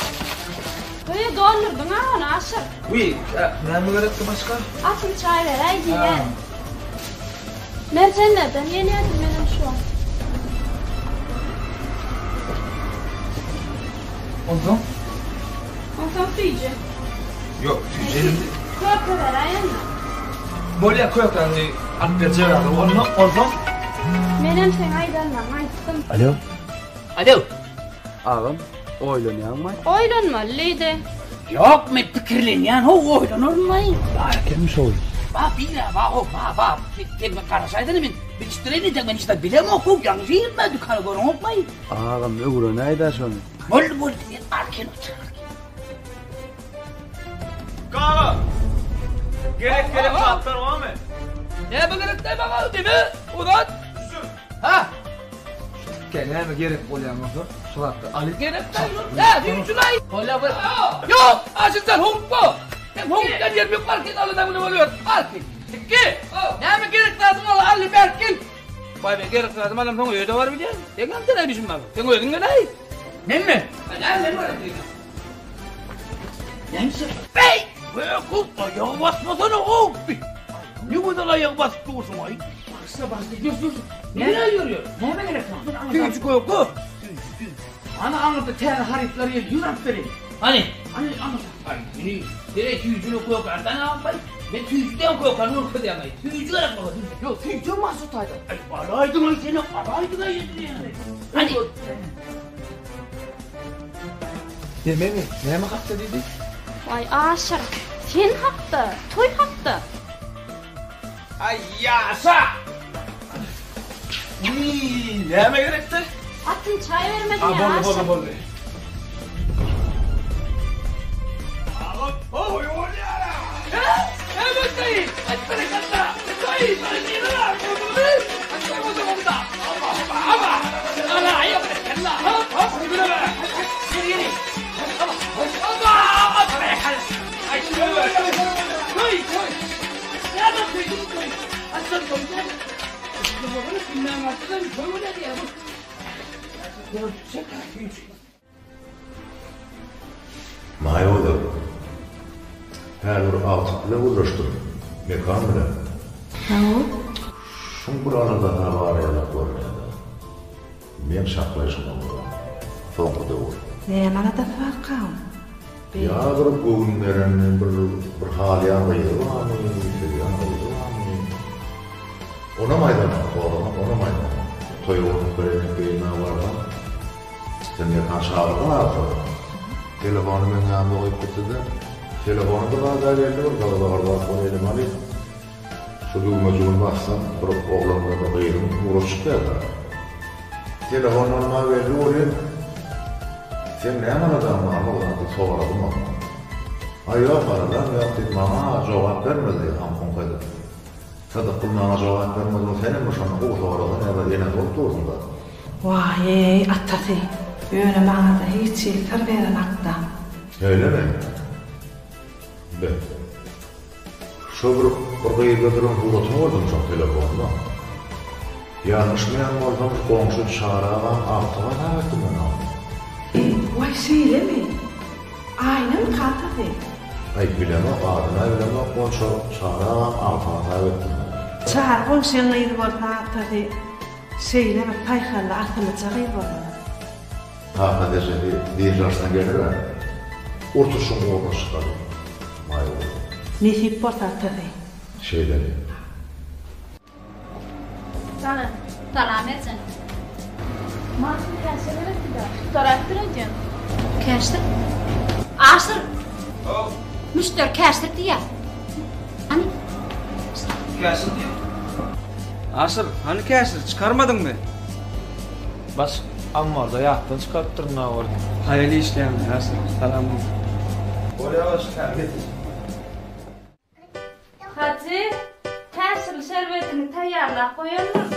Wiý, doldurdyň-a ony, Aşyr. Wiý, näme gerekdi başga? Atym çaý beräý diýýän. Merjenlerden gelýärdim menem şu wagt. Onsoň? Onsoň süýji. Ýok, süýji elimde. Köke beräý onda. Bolýa kökäňi alyp berjek adam. Onda onsoň? Menem seň aýdanlaryňy aýtdym. Alo. Alo. Agam, oýlanýaňmy? Oýlanmaly diýdi. Ýok, men pikirlenýän how oýlanarynmaý. Bar ekenmi şo? Ba bira ba ho ba ba sen men garaşaýsana men bilişdireýin entek men hiç zat bilemok how ýalňyş girdim men dükana göreňokmaý. Agam öwrenäýdä şony. Boldy boldy sen arkaýyn otur. Kaka! Gerek gerek zatlar barmy? Näme gerek däl maňa deme uzat. Ha? Gel näme gerek bolýan bolsa şu zatlar alyp. Gerek däl. Hä, süýjülaý. Bolýa bol. Ýok, aşyr sen howlukma. Sen howlukýan ýerim ýok, arkaýyn aladan bile bolýar. Arkaýyn. Tikki. Näme gerek zadyň bar, al berk gel. Baý men gerek zadymy alamsoň öýe-de baryp bilýän. Sen näme sen düşünmän. Sen özüň geläý. Menmi? Näme men baryp bilýän. Näme sen? Beý! Göküm, aýagy basmasana, ow! Ne gözel aýagy basyp dursuň, aý. Bagyşla, bagyşla, ýör, ýör. Näme ýörýär? Näme gerek saňa? Süýji köke. Süýji, süýji. Ana aňyrda täze harytlar geldi, ýör alyp bereýin. Hany? Hany aňyrda. Aý, meni gerek süýjüli kökäni aňpaý. Men süýjüden kökäni görkezýän, aý. Süýji gerek maňa, süýji. Ýok, süýjem bar şu taýda. Aý, alaýdyň, aý, seni, alaýdyň, aý, hany. Nememi? Näme hakda diýdi? Waý Aşyr, sen hakda, toý hakda. Aý ýaşa! Wiý, näme gerekdi? Atym çaý bermediň A, ýa boldy, Aşyr. boldy, boldy. Agam, toý bolýar-a! Hä? Näme toýy? Aýt berekella! Toý, toý diýdiler-ä, gördüňizmi? Toý boljak onda. Aba, aba, aba! Ala, aý, berekella! Hop, hop, ýüzüne! Ýeri, ýeri. Aba, aba, berekella! Aý, toý, toý! Näme toý, toý? Haçan toý diýýär? Maý bolar. Häzir agtyk bile gürleşdim. Mekan bilen. Hawa. Şuň bir aladasy-a bar ýalak görünýär-dä. Meň çaklaýşyma görä, soňky döwür. Näme aladasy barka oň? Ýa bir göwün beren bir bir halýan gyzy barmy, söýýän gyzy barmy? Onam aýdanok, soramak onam aýdanok. Toýa bolup bir enek geýinmäge barsam, sen Mekan çagyrdyň agtygy. Telefony meň ýanymda goýup gitdi-de, telefony bir zat-a geldi, bir gyzgyr zat bolup elime alyp, şu düwmejigini bassam, bir oglan bilen bir gyzyň ugry çykýar-da. Telefondan maňa geldi welin, Seň näme aladaň bar oglan diýip soradym ondan. Aý ýok aladam ýok diýip maňa jogap bermedi aňk-uňk edip. Sydykgül maňa jogap bermedi ol senem bir şonda gowy sorasaň ýa bir enesi bolup dursuň-da. Waý-eý atasy, ýöne maňa-da hiç hili syr berenakda. Şeýlemi? Be. Şo bir bir gyzda duran suratyny gördüm şoň telefonda. Ýalňyşmaýan bolsam şu goňşy Çary agaň agtygy hasap etdim men ony. Waý şeýlemi? Aýnamy kakasy? Aý bilemok adyna bilemok ol şo Çary agaň agtygy hasap etdim men ony. Çary goňşyň gyzy bolsa atasy şeýle bir saýhally asyllyja gyz bolmaly. Kaka derejesi dynç alşyna geler-ä. Oturşyň ugruna çykaly, Maýa gyzym. Nesip bolsa atasy. Şeýdeli. Salam. Salam Erjan. Maşyn käşir gerekdi-dä. Tutarypdyr öýdýän. Käşir? Aşyr! Müşderi käşir diýýär. Hany? Käşir diýýär. Aşyr, hany käşir, çykarmadyňmy? Baş ammarda ýatdan çykarypdyryn nawar. Haýal işleýäň Aşyr, salam. Bolýa baş, täze getir. Hajy, käşirli şerbetiňi taýýarlap goýandyr.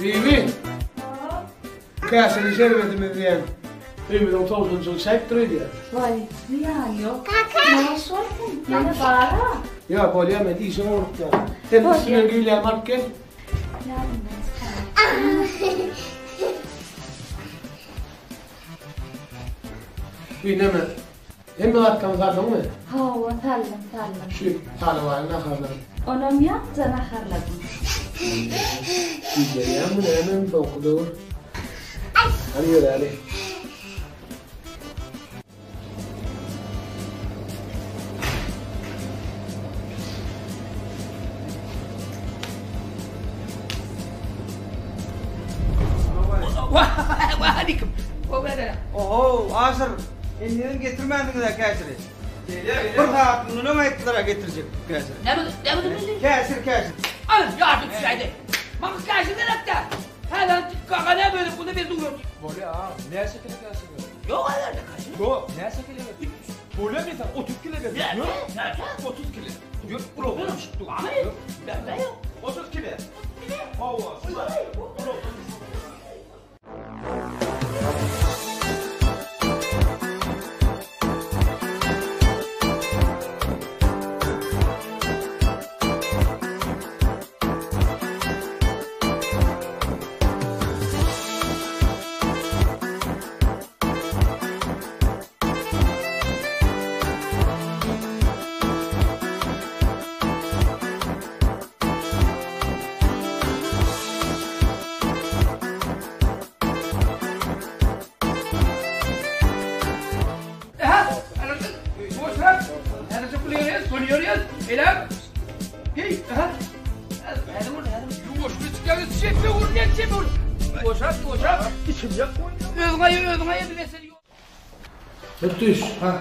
Bibi! Käşirli şerbetimiz diýen öýümiziň towşanjygy çäýipdir öýdýän. Waý, zyýany ýok. Näş bolsun, ýene bar-a. Ýok, bolýa, men işe ugrukýan. Sen üstünden güýlämi alyp gel. Ýadymdan çykarypdyryn. Bi neme? Hemme zatlaryňy saldyňmy? Hawa, saldym, saldym. Şu Salybaýyň naharlary. Onam ýaňyja naharladym. Güýjenýäňmi näme soňky döwür? Hany ýöräli. Waleýkim. Oho, Aşyr, endigem getirmändiňiz-ä käşiri. Bir sagat mundan öň aýtdylar-a getirjek diýip käşiri. Näme, näme diýdiň? Käşir, käşir. Al, ýadym düşäýdi. Maňa käşir gerek-dä. Häzir kaka näme berip, onda berdi ugrady. Bolýa, aga, näçe kile käşir gerek? Ýok, häzir käşir. Ýok, näçe kile gerek? Bolýa, men saňa 30 kile berjek. Ýör, Näçe? 30 kile. Ýör, ulagdan düşüp dur. Ýör. Bärde ýok. 30 kile. 30 kile? Hawa, ulagdan düşüp dur. Ýuwaşak, ýuwaşak. Içimjek goý. Özüň aýa, özüň aýa bize sen. Ötüş. Ha.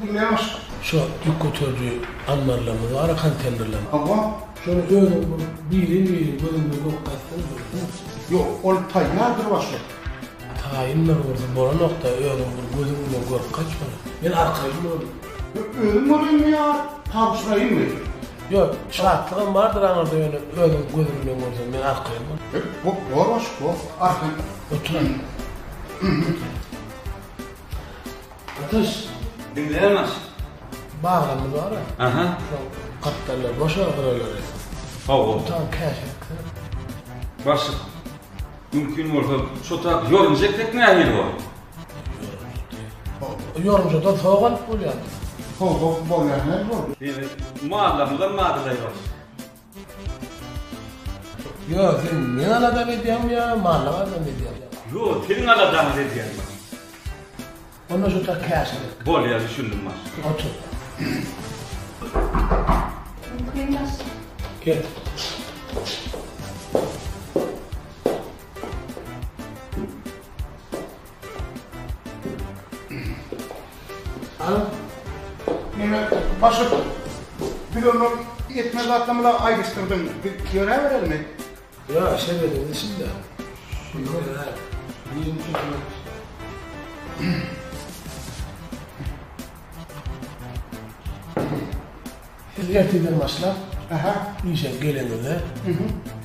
Diňleýän başlyk. Şo ýük göteriji ammarlarymyz bar-a konteýnerler. Hawa. Şony özüň bir birin-birin gözüňde görüp gaýtsaň bolýar. Ýok, ol taýýardyr başlyk. Taýyndyr bolsa bolanok-da, özüň bir gözüň bilen görüp gaýt şony. Men arkaýyn boldum. Ýok, özüm bolayynmy ýa tabşyraýynmy? Ýok, şatlygam bardyr aňyrda ýöne özüň gözüň bilen görseň men arkaýyn boldum. Ýok, bor başlyk, bor. Arkaýyn. Otur. Ateş. Diňleýän baş. Bagramyz bar-a. Aha. Şoň gapdallary boş-a gyralary. Hawa. Otaň käşi ekseň. Başlyk, mümkin bolsa şo tarap ýorunja eksek nähili bolar? Ýorunjadan sowuk alyp bolýardy. Sowuk bolýar, näme boldy? Diýmek, mallarymyzam bardyr-aý başlyk. Ýo, sen meň aladamy edýäňmi ýa mallaň aladamy edýäňmi? Ýo, siziň aladaňyzy edýän baş. Onda şu ta käşir. Bolýa, düşündim baş. Otur. Mümkin baş. Gel. Al. Neme, başlyk, biz ondan etmeli zatlarymyzy aýdyşdyrdyň. Biz ýöräberelimi? Ýa, şerbediň içinde. Ýöräber. Birini tutmak. Siz ertirden başlap, işe geleniňizde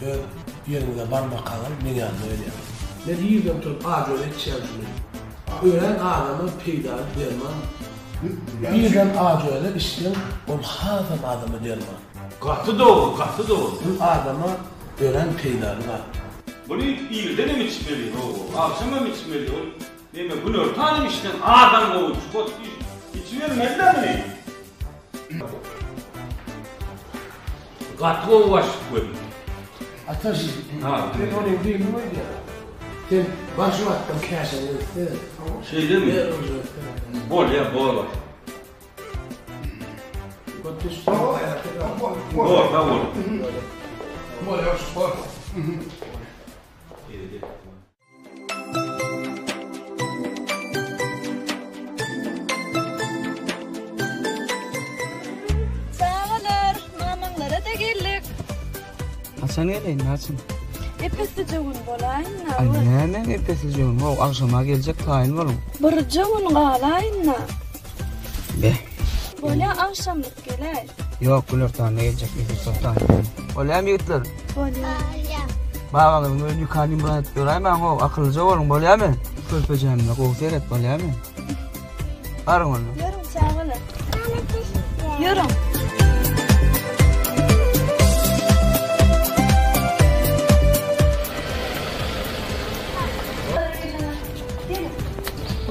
öz ýeriňize barmakaňyz meň ýanyma gelýäňiz. Men irden turup ajöze içýän şuny. Örän adama peýdaly derman. Irden ajöze içseň ol hasam adama derman. Gaty dogry, gaty dogry. Bu adama örän peýdaly zat. Buny irdenem içmeli, hawa, agşamam içmeli, ol neme günortanam içseň adam gowy, çukat içibermeli-dä muny. Gaty gowy başlyk welin. Ataş, sen onuň dilini goýdýaň. Sen bar şu wagtdan käşäňi etse. Şeýlemi? Bolýa, bor başlyk. Bor, sag boluň. Bolýa, bor. Çagalar, mamaňlara-da geldik. Haçan geleýin, haçan? Ep-eslije gün bolaýyn-da. Aý, näme ep-eslije gün? How, agşama geljek, taýyn boluň. Birje gün galaýyn-da. Beh. Bolýa, agşamlyk geläý. Ýok, günortanda geljek, Mesut soltan. Bolýamy, ýigitler? Bolýa. Bagalaryň öýüni ýukan ýumran edip ýöräýmäň how, akyllyja boluň, bolýamy? Körpejämize gowy seret, bolýamy? Baryň onda. Ýörüň çagalar. Ýörüň.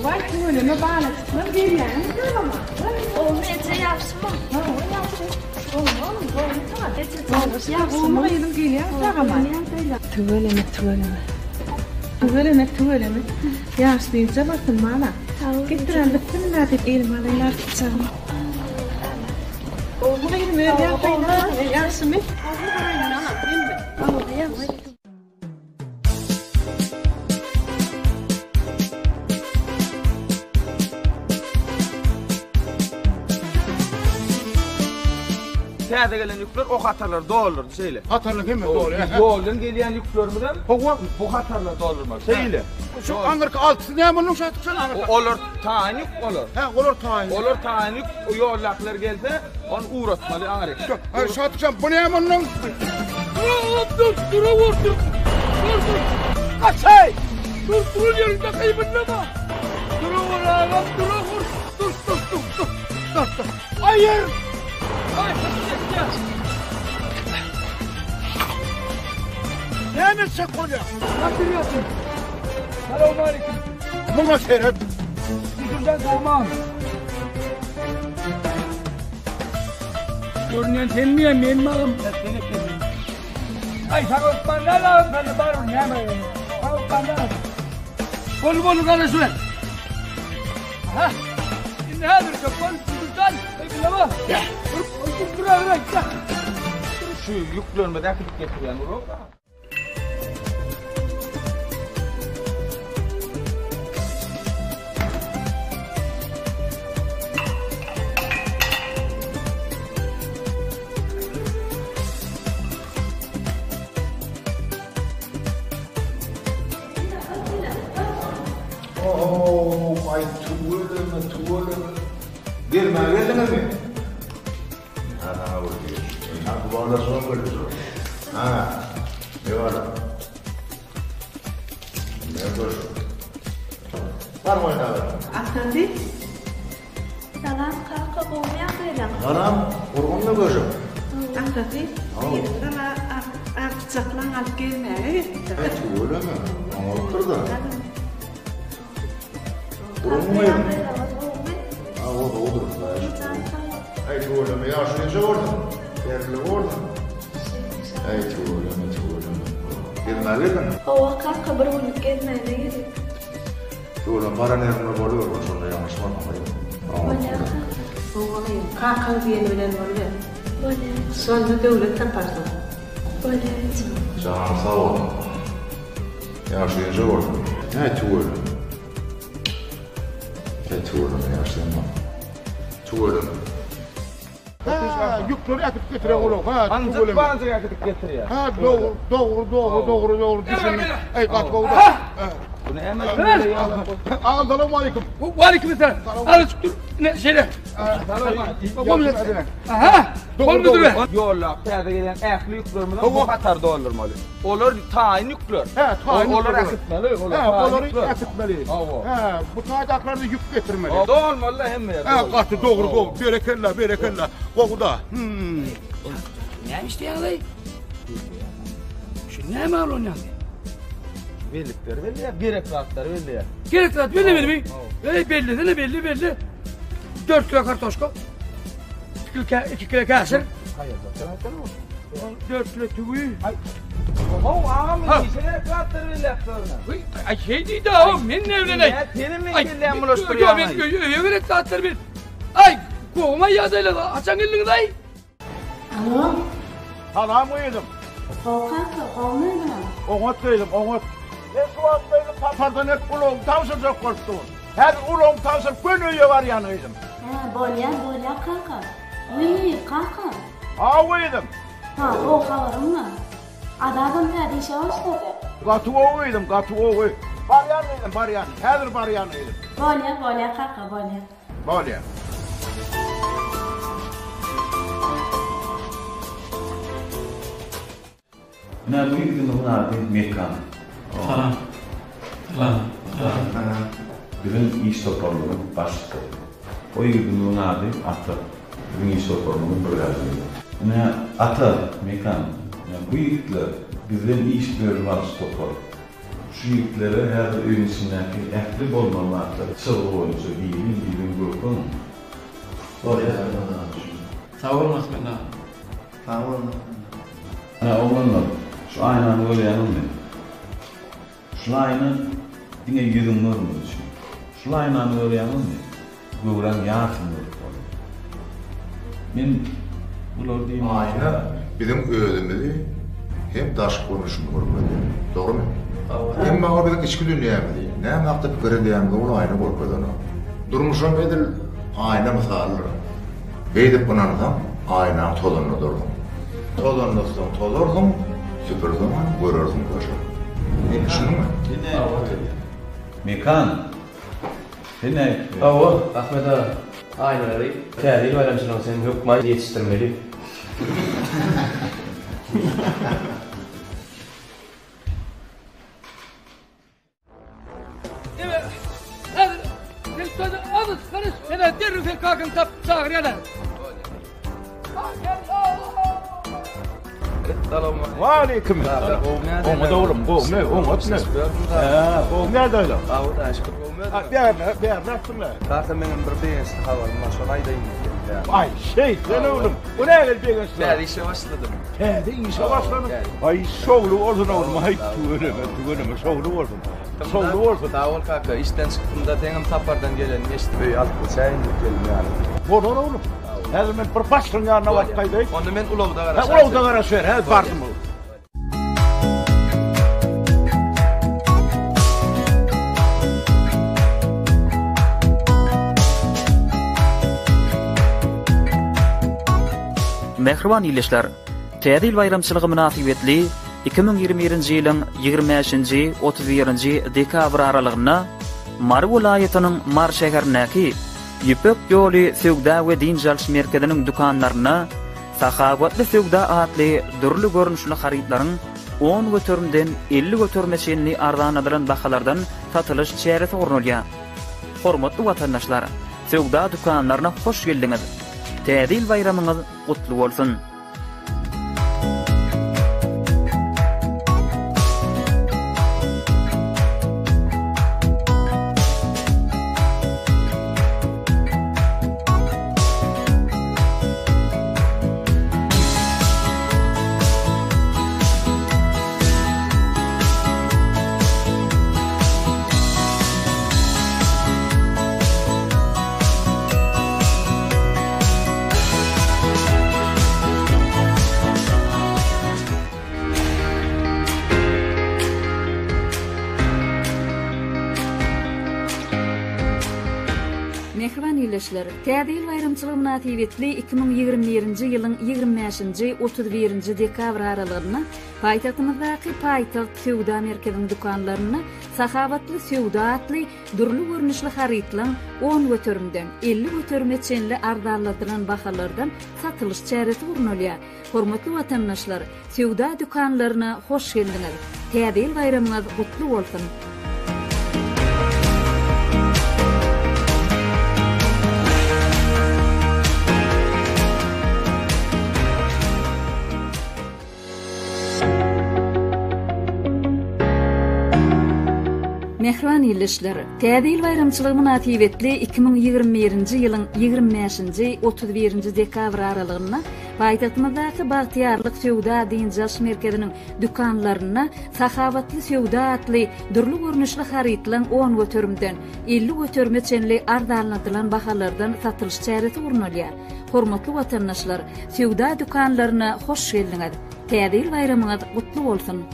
Waý tüweleme balajyklar gelýäňmi tagama? Ogly eje ýagşymy? Hawa ýagşy. Gowmy oglum gowmy tagam? Eje jan ýagşymy gyzym gelýäňmi tagama? Tüweleme tüweleme. Tüweleme tüweleme. Ýaş dynja bolsun bala. Getiren bitsinler diýip elime alaýyn artykjagym. Gowmy gyzym öz ýagdaýyň ýagşymy? Gowmy gaýynana? Hawa ýagşy. Täze gelen ýükler o hatarlary doldurdy şeýle. Hatarlaryň hemmesi doly. Ýoldan gelýän ýüklerimizem Hawa. bu hatarlary doldurmaly. Şeýle. Şu aňyrky altysy näme onuň şatykjan aňyrky? Olar taýyn ýük olar. Hä, olar taýyn. Olar taýyn ýük, ýoldakylar gelse, Ony ugratmaly aňryk. Aý Şatykjan bu näme onnoň? Dur, dur, dur, dur. Dur, dur. Gaçaý! Dur, dur ýerinde gybyrlama. Dur, agam, dur, dur. Dur, dur, dur, dur. Dur, dur. Aýyr! Aý, Näme etjek bolýaň? Gaçyrýarsyň. Salowmaleýkim. Muňa seret. Müdürden sormam. Görünýän senmi ýa menmi agam? Sen ekeniň. Aý saňa ökman däl agam sende barybir näme? Saňa ökman däl. Bol bol garaşyber. Aha. Indi häzir köp bol müdürden. Eýleme. Dur dur dur. Şu ýüklerimizi äkidip getirýän ulag. Aý tüweleme, tüweleme. Gezmäge geldiňizmi? Ha, saňa bir diýeş. Ha, bu balalar geldi. Ha, eyvallah. Ne görüş? Bar oýnaber. Atasy. Salam kaka gowmy ýagdaýlaň? Salam, gurgunmy görüşip? Atasy, ýene agtyjaklaň alyp gezmäge gelipdir. Aý tüweleme, oňarypdyr-da. Gurgunmy gyzym? Hawa, gowudyr, Hudaýa şükür. Aý tüweleme, ýaşy näçe boldy? Serli boldy. Aý tüweleme, tüweleme. Gezmäge geldiňmi? Hawa kaka, bir günlük gezmäne geldik. Tüweleme, baran ýeriňde boluber, şonda ýalňyşmarsyň gyzym. Bolýar kaka. Hawa gyzym, kakaň diýeni bilen boluber. Bolýar. Şonda döwlet taparsyň. Bolýar eje. Janyň sag bolsun. Ýaşy näçe bolsun? Äý tüweleme. Äý tüweleme ýaşy ýaman. Tüweleme. Ha, ýükleri äkidip getiren ulag. Ha, Banjyk banjyk äkidip getirýär. Ha, dogry, dogry, dogry, dogry, dogry düşündim. Eý, gaty gowy da. Bu näme? Agam, salam aleyküm. Waleýkim esselam. Azajyk dur. Ine şeýle. Aha. Bol müdür. Ýollap täze gelen ähli ýüklerimizi bu hatar doldurmaly. Olar taýyn ýükler. Hä, taýyn ýükler. Olary äkitmeli. Hä, olary äkitmeli. Hä, bu taýdakylarda ýük getirmeli. Dolmaly hemme ýerde. Hä, gaty dogry, gowy. Berekella, berekella. Gowy-da. Hmm. Näme işleýäňiz-aý? Şu näme alonýaň? Bellikleri belleýär, gerek zatlary belleýär. Gerek zat bellemedimi? Eý, bellesene, belli, belli. 4 kilo kartoşka. 2 kilo, 2 kilo käşir. 4 kilo tüwi. Aý. Oho, agam, işe gerek zatlary belläp durna. Aý, şey diýdi, o, men ne bilen aý. Seni men kelläm bulaşdyrýan. Ýok, men öýe gerek zatlary bil. Aý, gowuma ýagdaýlar, haçan geldiňiz aý? Alo. Salam gyzym. Gowy kaka, gowmy özüňem? Oňat gyzym, oňat. Men şu wagt gyzym sapardan gelip ulagymy tabşyrjak bolup durun. Häzir ulagymy tabşyryp göni öýe barýan gyzym. Hä, bolýa, bolýa kaka. Wiý, kaka. Haw gyzym. Ha, gowy habarym bar. Azadam täze işe başlady. Gaty gowy gyzym, gaty gowy. Barýan gyzym, barýan. Häzir barýan gyzym. Bolýa, bolýa kaka, bolýa. Bolýa. Ine bu ýigidimiziň ady Mekan. Salam. Salam. Salam. Biziň iş toparymyzyň başlygy. O ýigidimiziň ady Ata. Biziň iş toparymyzyň brigadiri. Ine Ata, Mekan. Ine bu ýigitler bizden iş bölüp alyş topary. Şu ýigitlere häzir öýüň içindäki ähli bolmaly zatlary çyzgy boýunça birin-birin görkeziň. Bolýar Ahmet aga. Sag boluň Ahmet aga. Sag boluň Ahmet aga. Ine oglanlar, şu aýnany görýäňizmi? Şul aýna diňe ýüzüňi görmek üçin. Şul aýnany görýäňizmi? Göwräň ýarsyny görüp bolýar. Men bulary diýmek Aýna biziň özümizi hem daşky görnüşimizi görkezýär. Dogrumy? Emma ol biziň içki dünýämizi, näme hakda pikir edýänimizi ol aýna görkezenok. Durmuşam edil aýna mysalydyr. Beýdip ynansaň, aýnaň tozanynda dursuň. Tozanlatsaň tozarsyň, süpürseňem görersiň köşek. Indi düşündiňmi? Mekan! Sen nädip? Hawa, Ahmet aga. Aýnalary Täze ýyl baýramçylygyna sen hökman ýetişdirmeli. Waleýkim. Oňat oglum, gowmy? Oňatmy? Hä, gowmy ýagdaýlar? Hudaýa şükür, gowmy? Bärde, bärde atdyňlar. Kaka, meňem bir begençli habarym bar, şony aýdaýyn diýdim. Aý, şeýtsen oglum. Bu nähili begençli? Täze işe başladym. Täze işe başladyň? Aý, şowly bolsun oglum, aý, tüweleme, tüweleme, şowly bolsun. Şowly bolsun. Sag bol kaka, işden çykdym-da, seňem sapardan geleniňi eşidip öýe alyp geçäýin diýip geldim ýaly. Bolar oglum. Häzir men bir başlygyň ýanyna baryp gaýdaýyn. Onda men ulagda garaşaýyn. Hä, ulagda garaşyber, häzir bardym oglum. Mähriban ildeşler! Täze ýyl baýramçylygy mynasybetli 2021-nji ýylyň 25-nji, 31-nji dekabr aralygynda. Mary welaýatynyň Mary şäherindäki Ýüpek ýoly söwda we dynç alyş merkeziniň dükanlarynda Sahawatly söwda atly dürli görnüşli harytlaryň on göterimden 50 göterime çenli arzanladylan bahalardan satylyş çäresi gurnalýar. Hormatly watandaşlar, söwda dükanlaryna hoş geldiňiz! Täze ýyl baýramyňyz gutly bolsun! Mähriban ildeşler, Täze ýyl baýramçylygy mynasybetli 2021-nji ýylyň 25-nji, 31-nji dekabr aralygynda paýtagtymyzdaky Paýtagt söwda merkeziniň dükanlarynda Sahawatly söwda atly Dürli görnüşli harytlaň on göterimden, 50 göterime çenli arzanladylan bahalardan satylyş çäresi gurnalýar. Hormatly watandaşlar, söwda dükanlaryna hoş geldiňiz! Täze ýyl baýramyňyz gutly bolsun! Mähriban ildeşler! Täze ýyl baýramçylygy mynasybetli 2021-nji ýylyň 25-nji, 31-nji dekabr aralygynda paýtagtymyzdaky Bagtyýarlyk söwda-dynç alyş merkeziniň dükanlarynda Sahawatly söwda atly dürli görnüşli harytlaryň on göterimden, 50 göterime çenli arzanladylan bahalardan satylyş çäresi gurnalýar. Hormatly watandaşlar, söwda dükanlaryna hoş geldiňiz! Täze ýyl baýramyňyz gutly bolsun!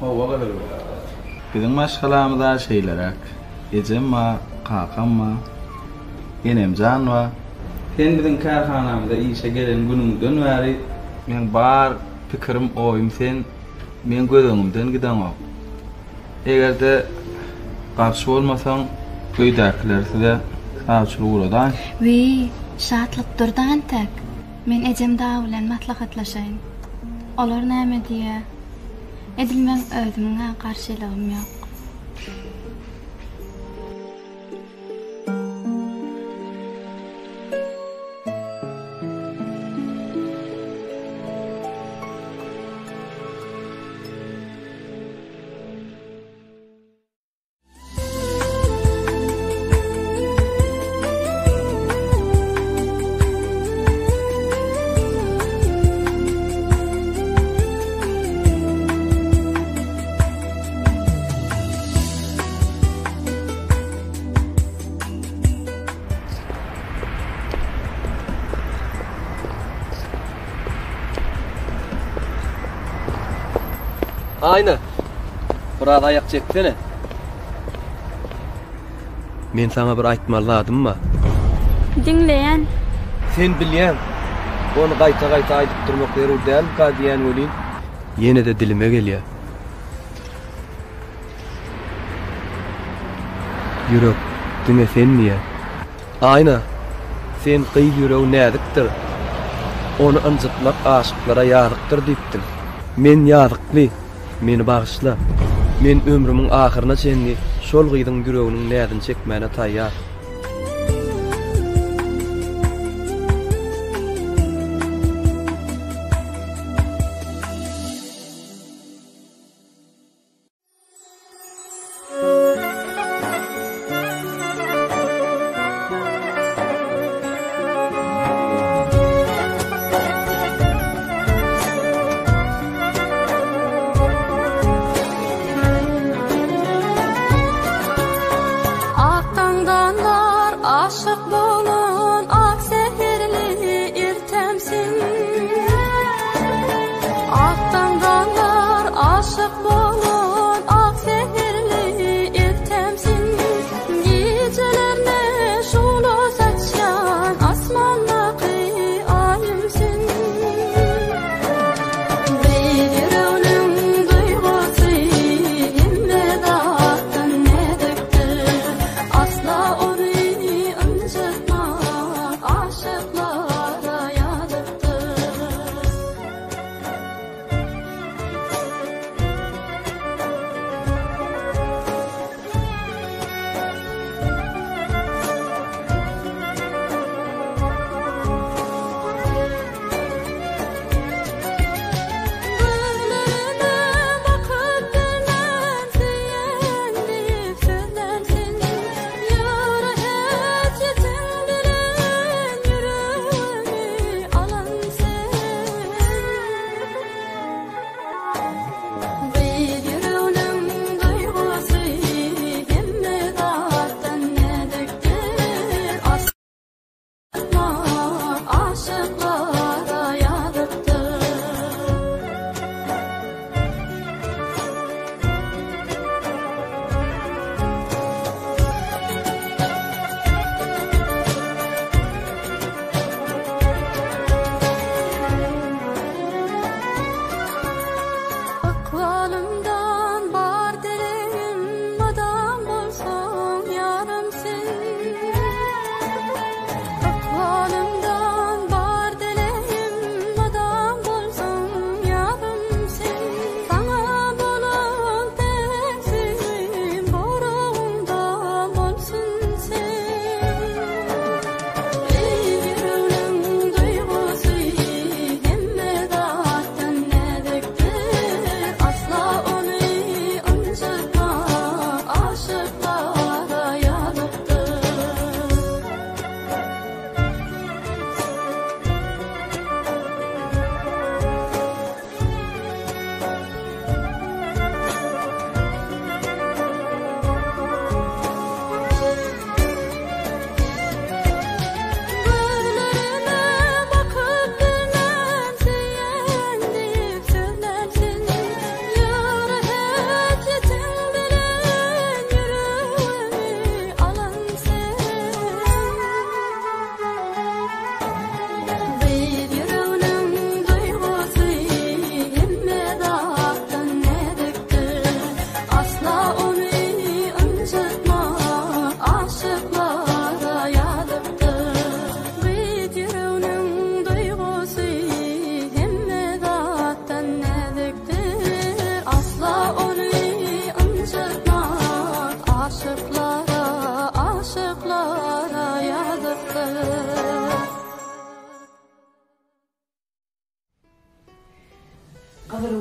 Hawa gyzym. Biziň maşgalamyz-a şeýleräk. Ejem bar, kakam bar, enemjan bar. Sen biziň kärhanamyza işe gelen günüňden bäri meň bar pikirim, oýum sen meň göz öňümden gideňok. Eger-de garşy bolmasaň, öýdäkileri size sawçylyk ugradaýyn. Wiý, Şatlyk dur-da entek. Men ejem dagy bilen maslahatlaşaýyn. Olar näme diýer? Edil meň özümiň-ä garşylygym ýok. Aýna, biraz aýak çeksene. Men saňa bir aýtmaly zadym bar. Diňleýän. Sen bilýäň, ony gaýta-gaýta aýdyp durmak zerur dälmika diýýän welin, ýene-de dilime gelýär. Ýürek, diňe sen diýýär. Aýna, sen gyz ýüregi näzikdir, ony ynjytmak aşyklara ýazykdyr diýipdiň. Men ýazykly, meni bagyşla. Men ömrümiň ahyryna çenli şol gyzyň ýüreginiň näzini çekmäne taýýar. Ak taňdan.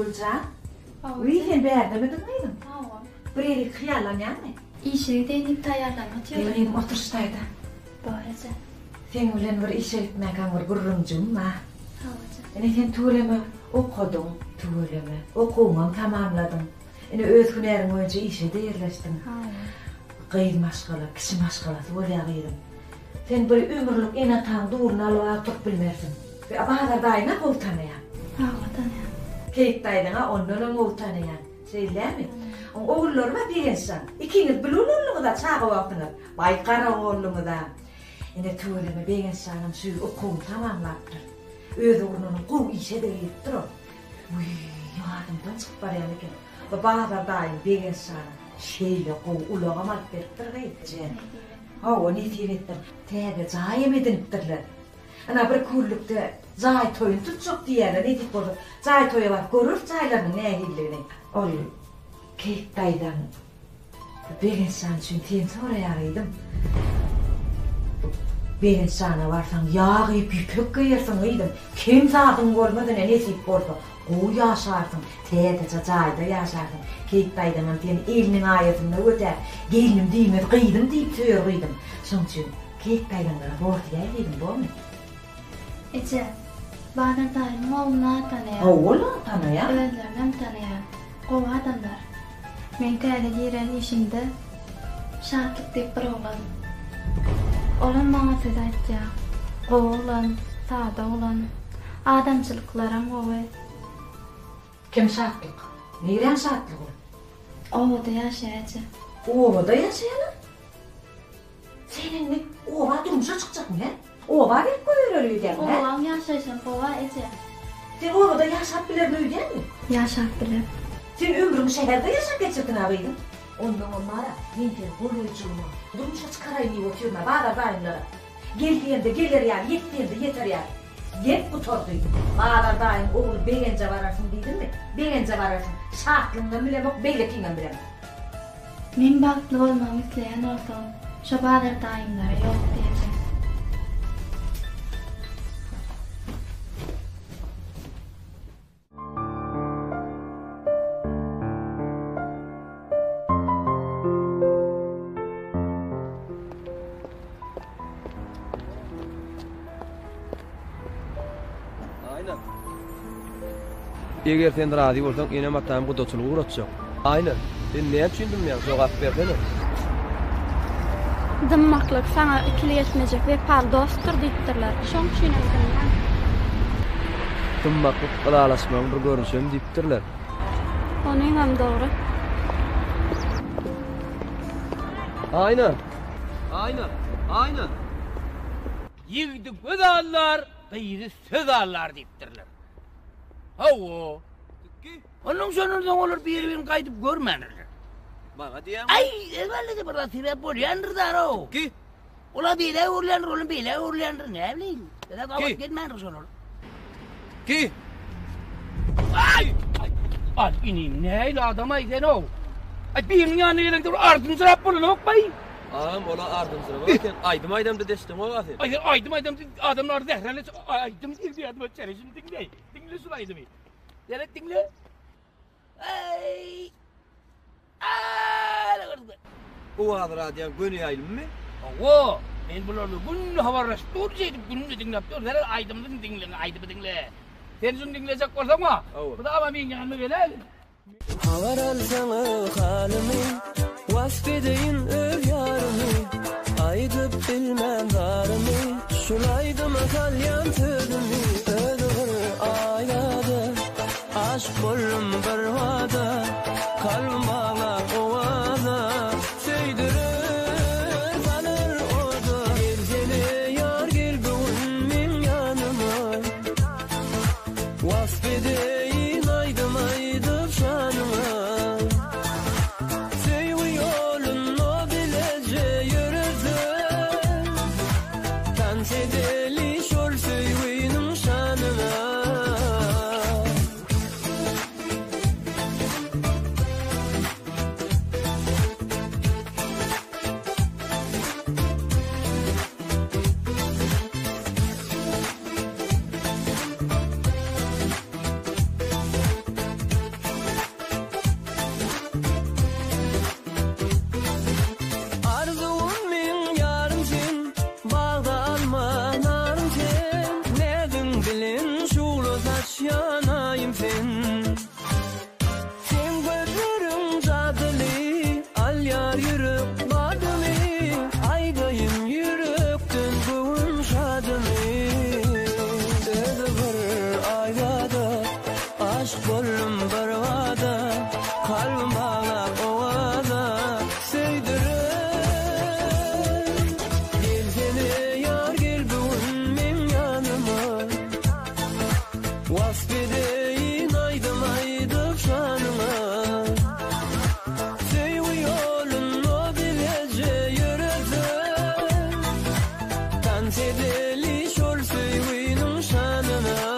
Güljan. Wiý, sen bärdemidiň gyzym? Hawa. Bir ýerik hyýallanýaňmy? Işe gideýin diýip taýýarlanyp otyrdym. Gel gyzym, otur şu taýda. Bor eje. Seň bilen bir işe gitmäkäm bir gürrüňjigim bar. Hawa eje. Ine sen tüweleme okadyň, tüweleme. Okuwyňam tamamladyň. Ine öz hünäriň boýunça işe-de ýerleşdiň. Hawa. Gyz maşgala, kişi maşgalasy bolýar gyzym. Sen bir ömürlik ene-ataň duruny alyp-a oturyp bilmersiň. Bazar daýyň-a gowy tanaýaň. Hawa, tanaýan. Keýik daýzaň-a ondanam gowy tanaýaň. Şeýle dälmi? Oň ogullary bar Begençjan. Ikiňiz bile ulaldyňyz-a çaga wagtyňyz. Baý garagolluňyz-a. Ine tüweleme Begençjanam şu ýyl okuwyny tamamlapdyr. Öz ugrundanam gowy işe-de giripdir ol. Wiý, ýadymdan çykyp barýan eken. Bu Bazar daýyň Begençjana şeýle gowy ulagam alyp beripdir gyz. Hawa, nesip etsin. Täze jaýam edinipdirler. Ynha, bir kürlükde jaý toýuny tutjak diýýärler, nesip bolsa, jaý toýa baryp göreris jaýlarynyň nähilidigini. Ol Keýik daýzaň Begenç jan üçin seni soraýar gyzym. Begenç jana barsaň, ýag iýip ýüpek geýersiň gyzym. Kem zadyň bolmaz ine, nesip bolsa, gowy ýaşarsyň, täzeje jaýda ýaşarsyň. Keýik daýzaňam seni eliniň aýasynda götär, gelnim diýmez, gyzym diýip söýer gyzym. Şoň üçin Keýik daýzaňlara bor diýäý gyzym, bormy? Eje, Bazar daýymyň ogluny-a tanaýan. Hawa-la, tanaýan. Özlerinem tanaýan. Gowy adamlar. Meň täze giren işimde Şatlyk diýip bir oglan. Olam maňa söz aýtýar. Gowy oglan, sada oglan. Adamçylyklaram gowy. Kim Şatlyk? Niräň Şatlygy ol? Obada ýaşaýar eje. Obada ýaşaýarlar? Sen indi oba durmuşa çykjakmy, hä? Oba gelip goýberer öýdýäňmi, hä? Obaň ýaşaýşam gowy eje. Sen obada ýaşap bilerin öýdýäňmi? Ýaşap bilerin. Sen ömrüňi şäherde ýaşap geçirdiň-ä gyzym. Onnoňam bar-a, men seni golaýjygyma durmuşa çykaraýyn diýip otyryn-a, bazar daýymlara. Gel diýemde geler ýaly, ýet diýemde ýeter ýaly. Gep gutardy. Bazar daýyň ogly Begenje bararsyň diýdimmi? Begenje bararsyň. Şatlygyňam bilemok, beýlekiňem bilemok. Meň bagtly bolmagymy isleýän bolsaň, şo Bazar daýymlara ýok diýeje. Aýna. Eger sen razy bolsaň, enem-atam gudaçylyk ugratjak. Aýna, sen näme üçin dymýaň, jogap bersene. Dymmaklyk saňa ikilik etmejek wepaly dostdur diýipdirler. Şoň üçinem dymýan. Dymmaklyk ylalaşmagyň bir görnüşem diýipdirler. Onyňam dogry. Aýna! Aýna! Aýna! Ýigidi göz aldar, gyzy söz aldar diýipdirler. Hawa. Tükgi. Ondan şondan soň olar biri-birini gaýdyp görmändirler. Maňa diýýäňmi? Aý, elbetde bir zat sebäp bolýandyr da-ow. Tükgi. Olar beýle öwrülýändir, olam beýle öwrülýändir, näbileýin. Bize gabat gelmändir şolar. Ki. Aý! Al inim, nähili adam-aý sen-ow? Aý, biriniň ýanyna geleňde bir ardynjyrap bolanok-baý. Agam, ola ardynjyrap sen aýdym aýdamda deşdiň-ow-a sen. Aý, sen aýdym aýdamda adamlary zährenle aýdym diýip ýadyma düşer, şuny diňle, diňle şul aýdymy. Seret diňle. Aý! Owaz radioň göni ýaýlymymy? Hawa, men bularla günde habarlaşyp dur şeýdip günde diňläp dur. Seret aýdymyny diňle, aýdymy diňle. Sen şuny diňlejek bolsaň-a, bu dama meň ýanyma geläýgin. Habar alsaňyz halymy, Wasp edeýin öz ýarymy. Aýdyp bilmän zarymy, Şul aýdyma salýan sözümi. Özi bir aýnada, Aşyk boldum bir bada, Kalbym baglar owaza, Söýdürer salar oda. Gelsene ýar gel bu gün meň ýanyma, Wasp edeýin aýdym aýdyp şanyňa. Söýgi ýolunda bileje ýöresek, Tans edeli şol söýginiň şanyna. Tans edeli şol söýginiň şanyna.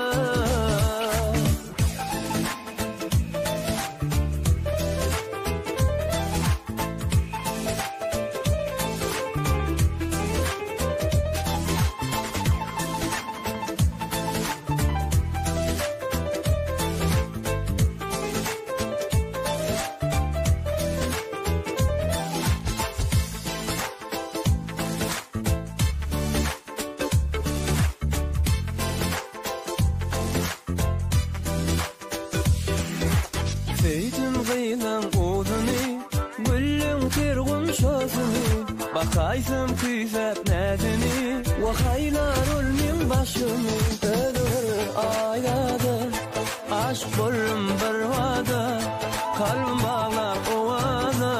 Söýdüm gyzyň uzuny, Gülüň ter gunçasyny, Bakaýsam küýsäp näzini, Wahaýlar ol meň başymy. Özi bir aýada, Aşyk boldum bir bada, Kalbym baglap owaza,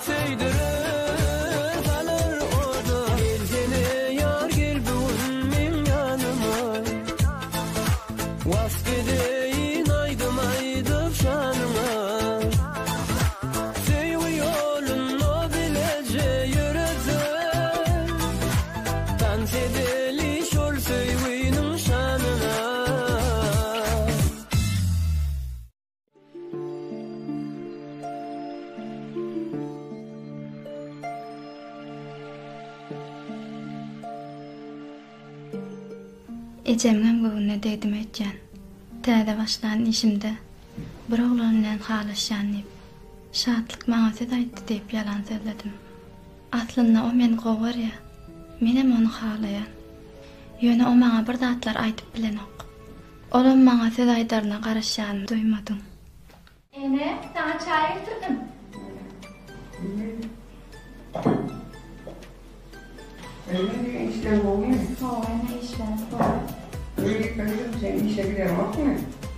Söýdürer salar oda. Gelsene ýar gel bu gün meň ýanyma, Wasp edeýin aýdym aýdyp şanyňa. Söýgi ýolunda bileje ýöresek, Tans edeli şol söýginiň şanyna. Ejemiňem göwnüne degdim öýtýän. Täze başlan işimde bir oglan bilen halaşýan diýip, Şatlyk maňa söz aýtdy diýip ýalan sözledim. Aslynda o meni gowy görýär. Menem ony halaýan. Ýöne o maňa bir zatlar aýdyp bilenok. Olam maňa söz aýdaryna garaşýanymy duýmadyň. Ene, saňa çaý getirdim. Ene, işler gowumy? Hawa, ene, işlerim gowy. Gyzym, sen işe gideňokmy?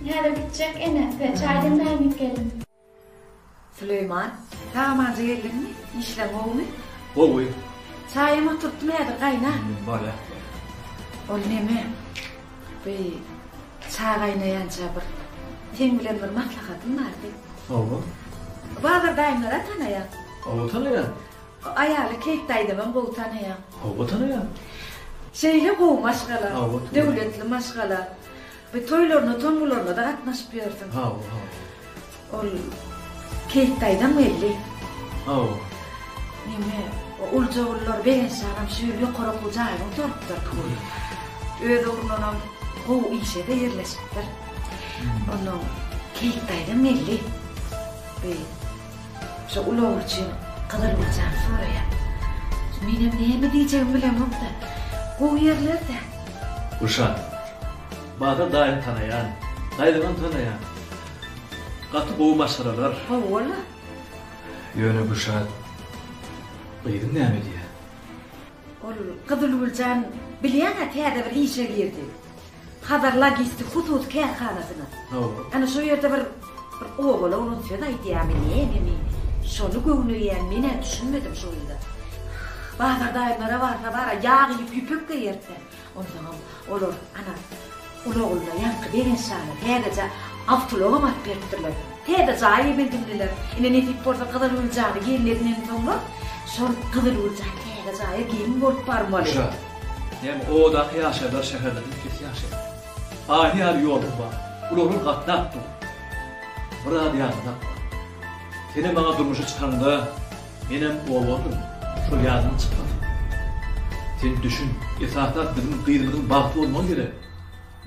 Häzir gitjek, ene. Size çaý demläýin diýip geldim. Süleýman, sag-amanja geldiňmi? Işleň gowumy? Gowy. Çaýam oturtdym häzir gaýna. Bolýa. Ol neme, bi çaý gaýnaýança bir seň bilen bir maslahatym bardy. Hawa. Bazar daýymlar-a tanaýaň. Hawa tanaýan. Aýaly Keýik daýzamam gowy tanaýaň. Hawa tanaýan. Şeýle gowy maşgala, Hawa. döwletli maşgala. Bi toýlaryna, tomgularyna-da gatnaşyp ýörsüň. Hawa, hawa. Ol Keýik daýzam geldi. Hawa. Neme, o ulja-ullar Begenç agam şu ýyl ýokary okuw jaýyny gutarypdyr. Öz ugrundanam gowy işe-de ýerleşipdir. Onnoň Keýik daýzam geldi. Bi şo uly ogly üçin Gyzylgüljany soraýar. Menem näme diýjegimi bilemok-da. Gowy ýerler-dä. Gülşat, Bazar daýyny tanaýan, daýzaňam tanaýan. Gaty gowy maşgalalar. Hawa-la. Ýöne Gülşat, gyzyň näme diýýär? Ol Gyzylgüljan bilýäň-ä täze bir işe girdi. Hazar logistik hususy kärhanasyna. Hawa. Ana şo ýerde bir bir obaly oglan söz aýdýarmy, nämemi, şony göwneýän, men-ä düşünmedim şo gyza. Bazar daýymlara barsa bar-a, ýag iýip ýüpek geýerdi-dä. Onsoňam olar, ana, uly ogluna ýaňky Begenç jana täzeje awtoulagam alyp beripdirler. Täze jaý edindiler. Ine, nesip bolsa, Gyzylgül jany gelin edinensoňlar, şol Gyzylgül jan täze jaýa gelin bolup barmaly. Gülşat, näme, obadaky ýaşaýjylar şäherlerden pes ýaşaýar. Aýna ýaly ýoluň bar, ulaglar gatnap dur. Bir zady ýadyňda sakla. Senem maňa durmuşa çykanyňda, Menem obalydym, şol ýadymdan çykmasyn. Sen düşün, esasy zat biziň gyzymyzyň bagtly bolmagy gerek.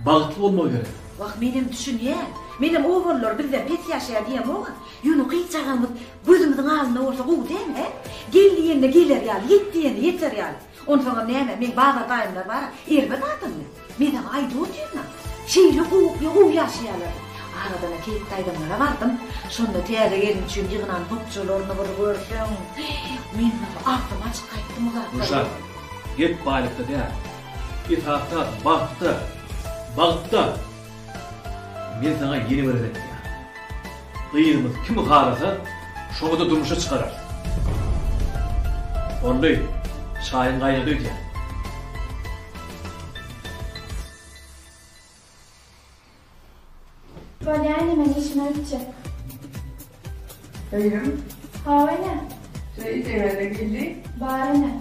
Bagtly bolmagy gerek. Wah, menem düşünýän. Menem obalylar bizden pes ýaşaýar diýemog-a. Ýöne gyz çagamyz gözümiziň alnynda bolsa gowy dälmi, hä? Gel diýende geler ýaly, ýet diýende ýeter ýaly. Onsoňam näme, meň bazar daýymlar bar-a, erbet adammy? Men saňa aýdyp otyryn-a. Şeýle gowy, gowy ýaşaýarlar. Aradan-a Keýik daýzamlara bardym. Şonda täze gelin üçin ýygnan bukjalaryny bir görseň. Men bir agzym açyk gaýtdym o zatlara. Gülşat, gep baýlykda däl. Esasy zat bagtda. Bagtda! Men saňa ýene bir gezek aýdýan. Gyzymyz kimi halasa, şoňa-da durmuşa çykararys. Boldy, çaýyň gaýnady öýdýän. Bolýa ene men işime gitjek. Gyzym. Hawa ene. Şu ejeňede geldi. Bar ene.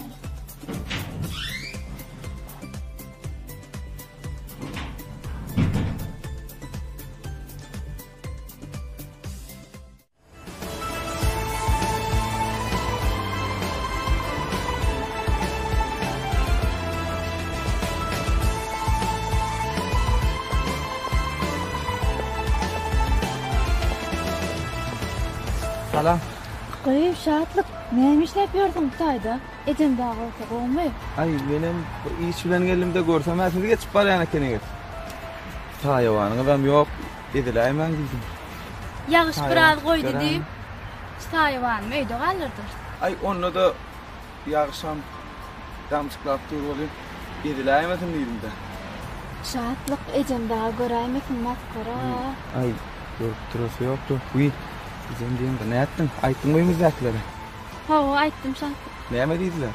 Salam. Gyz, Şatlyk, näme işläp ýörsüň bu taýda? Ejem dagy bolsa gowumy? Aý, menem bir iş bilen geldim-de, görsem-ä siz geçip barýan ekeniňiz. Saýawanyňyzam ýok, eziläýmäň diýdim. Ýagyş biraz goýdy diýip, saýawanymy öýde galdyrdym. Aý, onda-da ýagyşam damjyklap dur welin, eziläýmesin diýdim-de. Şatlyk, ejem dagy göräýmesin, masgara. Aý, görüp durasy ýokdy. Wiý, ejem diýeňde, nätdiň? Aýtdyňmy öýüňizdäkilere? Hawa, aýtdym, Şatlyk. Näme diýdiler?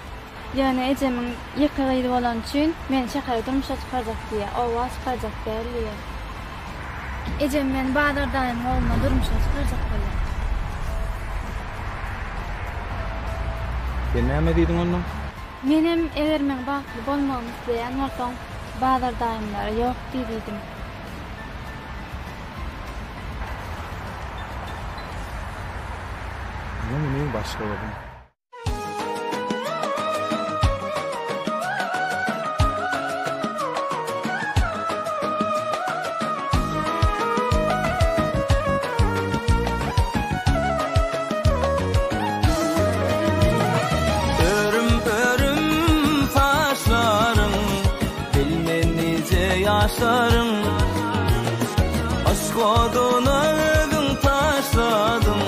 Ýöne ejemiň ýeke gyzy bolany üçin meni şähere durmuşa çykarjak diýýär, oba çykarjak däl diýýär. Ejem meni Bazar daýymyň ogluna durmuşa çykarjak bolýar. Sen näme diýdiň onda? Menem eger meň bagtly bolmagymy isleýän bolsaň, Bazar daýymlara ýok diý diýdim. Ine muny başga bir. Örüm-örüm saçlaryň, bilmen nije ýaşlaryň. Yşk oduna özüň taşladyň,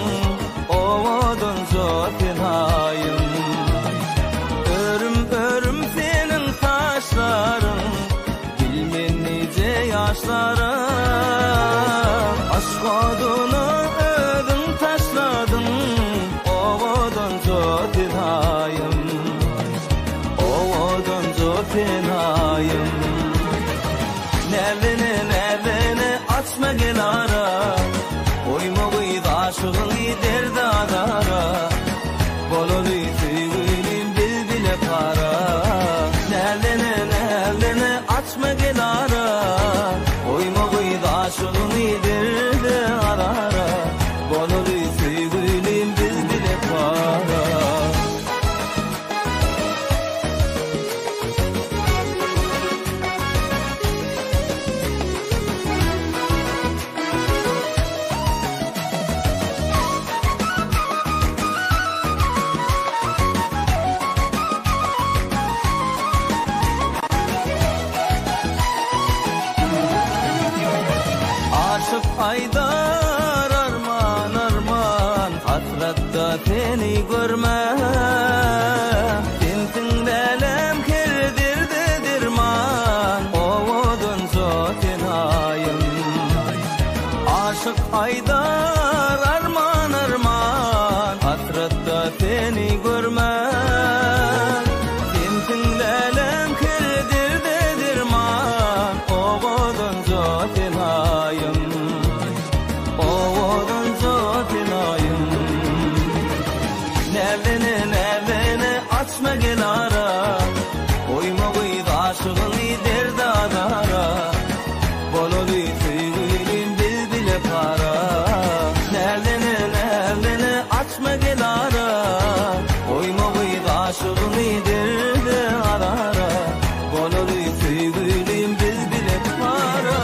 Owadanja senaýym. Örüm-örüm seniň saçlaryň, Bilmen nije ýaşlaryň. Yşk oduna özüň taşladyň, Owadanja senaýym. Owadanja senaýym. Näzini, näzini açma gel ara, Goýma gyz aşygyňy derde azara, Bolaly söýgülim biz bile para. Näzini, näzini açma gel ara, Goýma gyz aşygyňy derde azara, Bolaly söýgülim biz bile para. Aşyk aýdar arman arman hasratda seni görmän Sensiň lälem her derde derman Owadanja senaýym Aşyk aýdar arman arman Hasratda seni görmän Sensiň lälem her derde derman Owadanja senaýym Owadanja senaýym Näzini näzini açma gel ara Goýma gyz aşygyňy derde azara Bolaly söýgülim biz bile para Näzini näzini açma gel ara Goýma gyz aşygyňy derde azara Bolaly söýgülim biz bile para.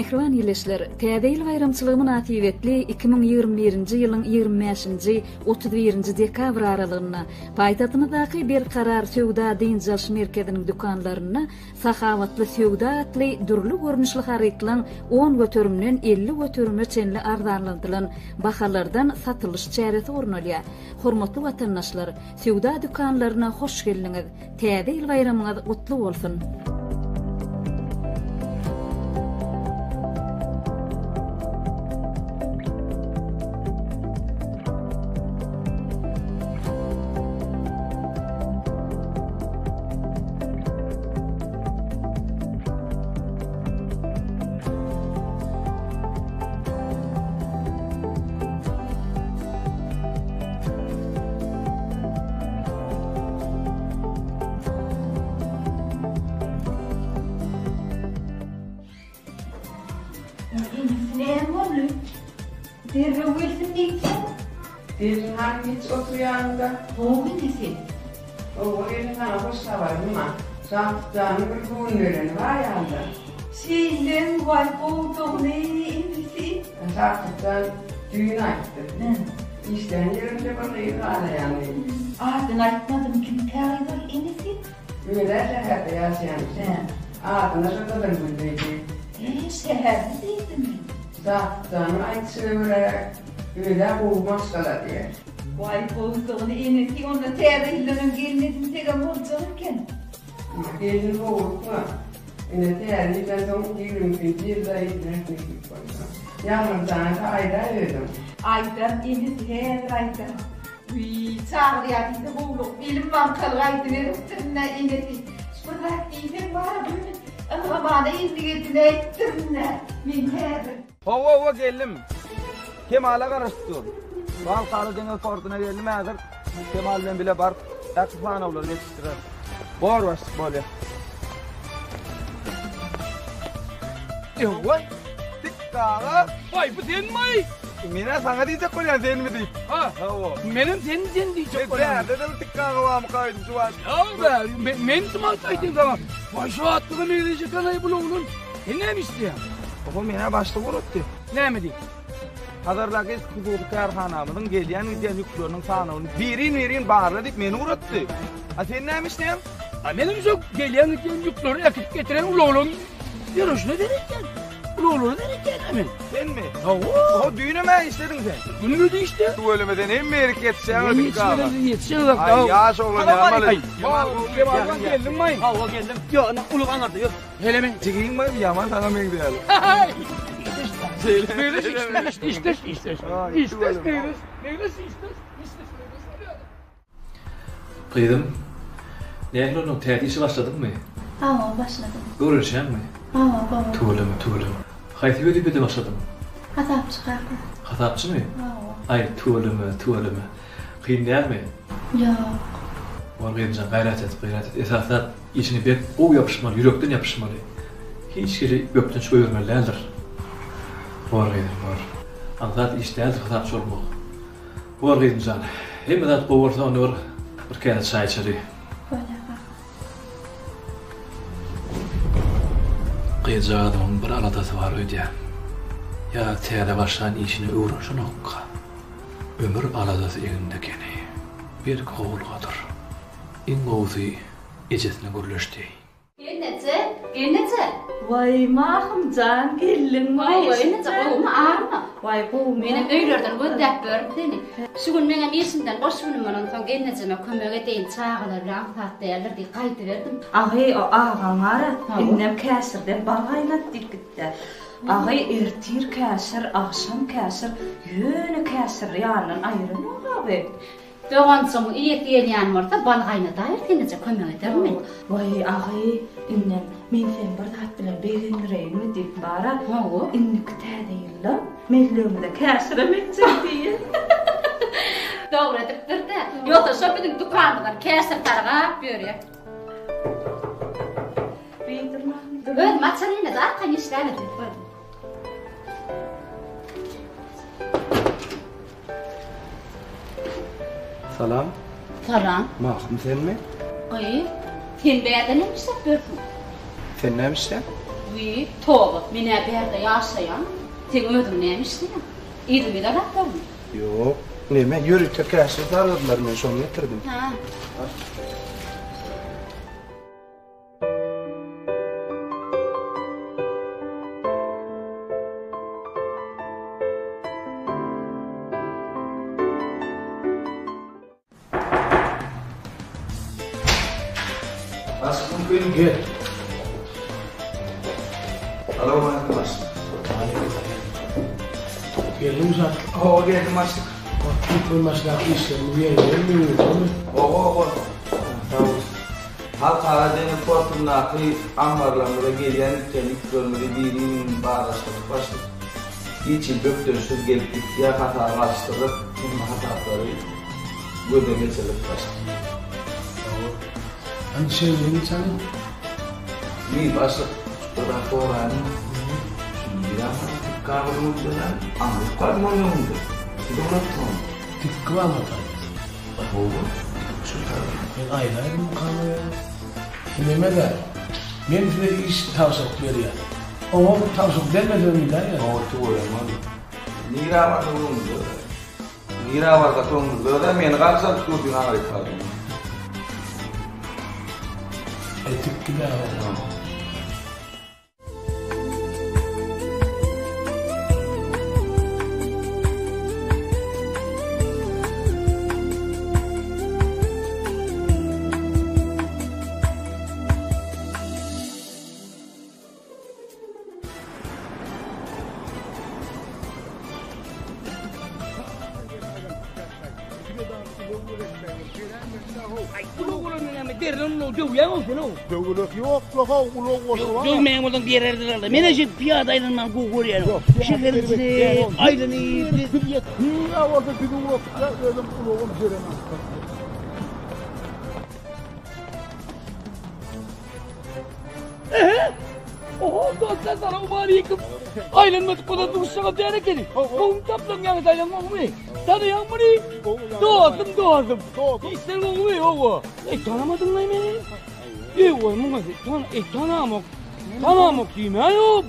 Mähriban ildeşler, Täze ýyl baýramçylygy mynasybetli 2021-nji ýylyň 25-nji, 31-nji dekabr aralygynda paýtagtymyzdaky Berkarar söwda-dynç alyş merkeziniň dükanlarynda Sahawatly söwda atly dürli görnüşli harytlaň on göterimden 50 göterime çenli arzanladylan bahalardan satylyş çäresi gurnalýar. Hormatly watandaşlar, söwda dükanlaryna hoş geldiňiz! Täze ýyl baýramyňyz gutly bolsun! Inisi näme boldy? Derrew gelsin diýipsiň. Gelin hany hiç otur ýanyňda. Gowy inisi. Hawa gelin saňa hoş habarym bar. Şatlykjanyň bir göwün bereni bar ýalyda. Şeýlemi waý gowudygyny inisi. Şatlykjan düýn aýtdy. Işleýän ýerinde bir gyz halaýan diýdi. Adyny aýtmadym kimkä gyz ol inisi? Öz-ä şäherde ýaşaýanmyş. Adyna şo Gyzylgül diýdi. He şäherde diýdimi? Şatlykjanyň aýdyşyna görä öz-ä gowy maşgala diýýär. Waý gowudygyny inisi onda täze ýyldan öň gelin edinsegem boljak eken. Gelin howlukma. Ine täze ýyldan soň 22-nji ýylda edinmek nesip bolsa. Ýagmyrjana-da aýdaý özüň. Aýdar inisi häzir aýdar. Wiý, çagyrýar diýse howlugyp elim maňkaly gaýdyberipdirin-dä enesi. Şu bir zat diýseň bar-a göni ylgamana endik edinäýipdirin-dä men häzir. Hawa, hawa, geldim. Kemala garaşyp dur. Balkana deňiz portuna geldim häzir. Kemal bilen bile baryp, ähli sanawlary geçişdireris. Bor başlyk, bolýa. Ewaý, dik aga. Waý, bu senmi? Men-ä saňa diýjek bolýan senmi diýip. Ha, hawa. Menem sen sen diýjek bolýan. Bärde-de bir dik aga barmyka öýdüp şu wagt. Ýok be, men kim aýtdym saňa? Waý, şu atlyga meňzeş eken-aý bul oglan. Sen näme işleýäň? Oho, men-ä başlyk ugratdy. Näme diýip? Hazar logistik hususy kärhanamyzyň gelýän-gidýän ýükleriniň sanawyny birin-birin barla diýip meni ugratdy. A sen näme işleýäň? A menem şo gelýän-gidýän ýükleri äkidip getiren ulaglaryň ýöreşine seretýän. Ulaglara seretýän men. Senmi? Hawa. Oho, düýnem-ä işlediň sen. Günde-de işleýän. Tüweleme sen hemme ýerik ýetişýäň-ä Dikgi aga. Ýetişýän. Aý, ýaş oglan ýamaly. Kemal, geldiňmi? Hawa, geldim. Ýok, ine, ulag aňyrda, ýör. Hele men. Jigiň bar ýaman saňa meňzeýär. Şeýle. Meňzeş işdeş işdeş işdeş. Işdeş meňzeş meňzeş işdeş işdeş meňzeş. Gyzym, nähili onnoň täze işe başladyňmy? Hawa, başladym. Öwrenişýäňmi? Hawa, gowy. Tüweleme, tüweleme. Haýsy wezipede başladyň? Hasapçy kaka. Hasapçymy? Hawa. Aý, tüweleme, tüweleme. Kyn dälmi? Ýok. Bor gyzymjan, gaýrat et, gaýrat et. Esasy zat, Işiňe berk gowy ýapyşmaly, ýürekden ýapyşmaly. Hiç hili bökdenç goýbermeli däldir. Bor gyzym, bor. Aňsat iş däldir hasapçy bolmak. Bor gyzym jan. Hemme zat gowy bolsa onda bir bir käse çaý içeli. Bolýar kaka. Gyzjagazymyň bir aladasy bar öýdýän. Ýa täze başlan işine öwrenişenokka. Ömür aladasy egninde ekeni. Belki gowulygadyr. Iň gowusy ejesine gürleşdi. Gelneje, gelneje. Waý Mahym jan geldiňmi? Hawa eneje gowumy army? Waý gowumy? Menem öýlerden gözläp ýörün seni. Şu gün meňem işimden boş günüm bolansoň gelnejeme kömek edeýin çagalar bilen aňsat däldir diýip gaýdyberdim. Agy o agaň bara indem käşirden bal gaýnat diýip gitdä. Agy ertir käşir agşam käşir ýöne käşir ýanyndan aýrylmok agy. Doganjygyň iýesi gelýän bolsa bal gaýnadaýyr seneje kömek ederin men. Waý agy indem men seni bir zat bilen begendireýinmi diýip bara indiki täze ýylda mellegimize käşirem etjek diýýä. Dogry edipdir-dä. Ýogsa şo biziň dükanymyzdan käşir sargap ýörýä. Özüm açaryn ine-de arkaýyn işläber. Salam. Salam. Mahym senmi? Gyz, sen bärde näme işläp ýörsüň? Sen näme işläň? Wiý, toba, men-ä bärde ýaşaýan. Seň özüň näme işleýäň? Yzymy-da zatlarmy? Ýok. Neme, ýörite käşir sargadylar, men şony getirdim. Hä. Başlyk mümkin gel. Salowmaleýkim başlyk. Geldiňmi Şatlyk? Hawa geldim başlyk. Türkmenbaşydaky işlerimiz ýerine ýetirildi. Hawa hawa. Sag bol. Halkara deňiz portundaky ammarlarymyza gelýän gitýän ýüklerimizi biri-birini barlaşdyrdyk başlyk. Hiç hili bökdençsiz gelip gitýär, hasaba galyşdyrylyp, hemme hasaplary gözden geçirilip başlyk. Hawa. Hany şeýledigini çaly. Wiý, başlyk, bir zat soraýyn. Şu nirä baryp tikka gyzyň öňünde aňryk barmy onuň öňünde? Siz ugratdyňyzmy? Tikki barmy o taýda? Hawa, şu tarapda. Men aýlaýdym kamera. Neme-dä, men size iş tabşyryk berýän. Oňa tabşyryk bermeseňem gidäýer. Oňa tüweleme ol. Nirä barsa öňümizde. Nirä barsak öňümizde-de meni garşyladyp dur diýen aňryk bardy. Aý tikgi-dä oňa. Döwülesi ýok-la how, ulag goşup al. Döwmeýän bolsaň bererdiler-le. Men-ä şeýdip pyýada aýlanmany gowy görýän. Şäheriň içine aýlanyp. Nirä bolsa bizi ugratýar, özem ulagam berenok. Ehe! Oho, dostlar, salowmaleýkim. Aýlanmadyk bolan duşuşygam däl ekeni. Gowumy tapdyň ýaňy daýzaň gowumy? Tanaýaňmy muny? Dostum, dostum. Işler gowumy? Hawa. Eý, tanamadyňlaý meni? Eý, goý, muňa tan, eý, tanamok. Tanamok diýmäý-ow.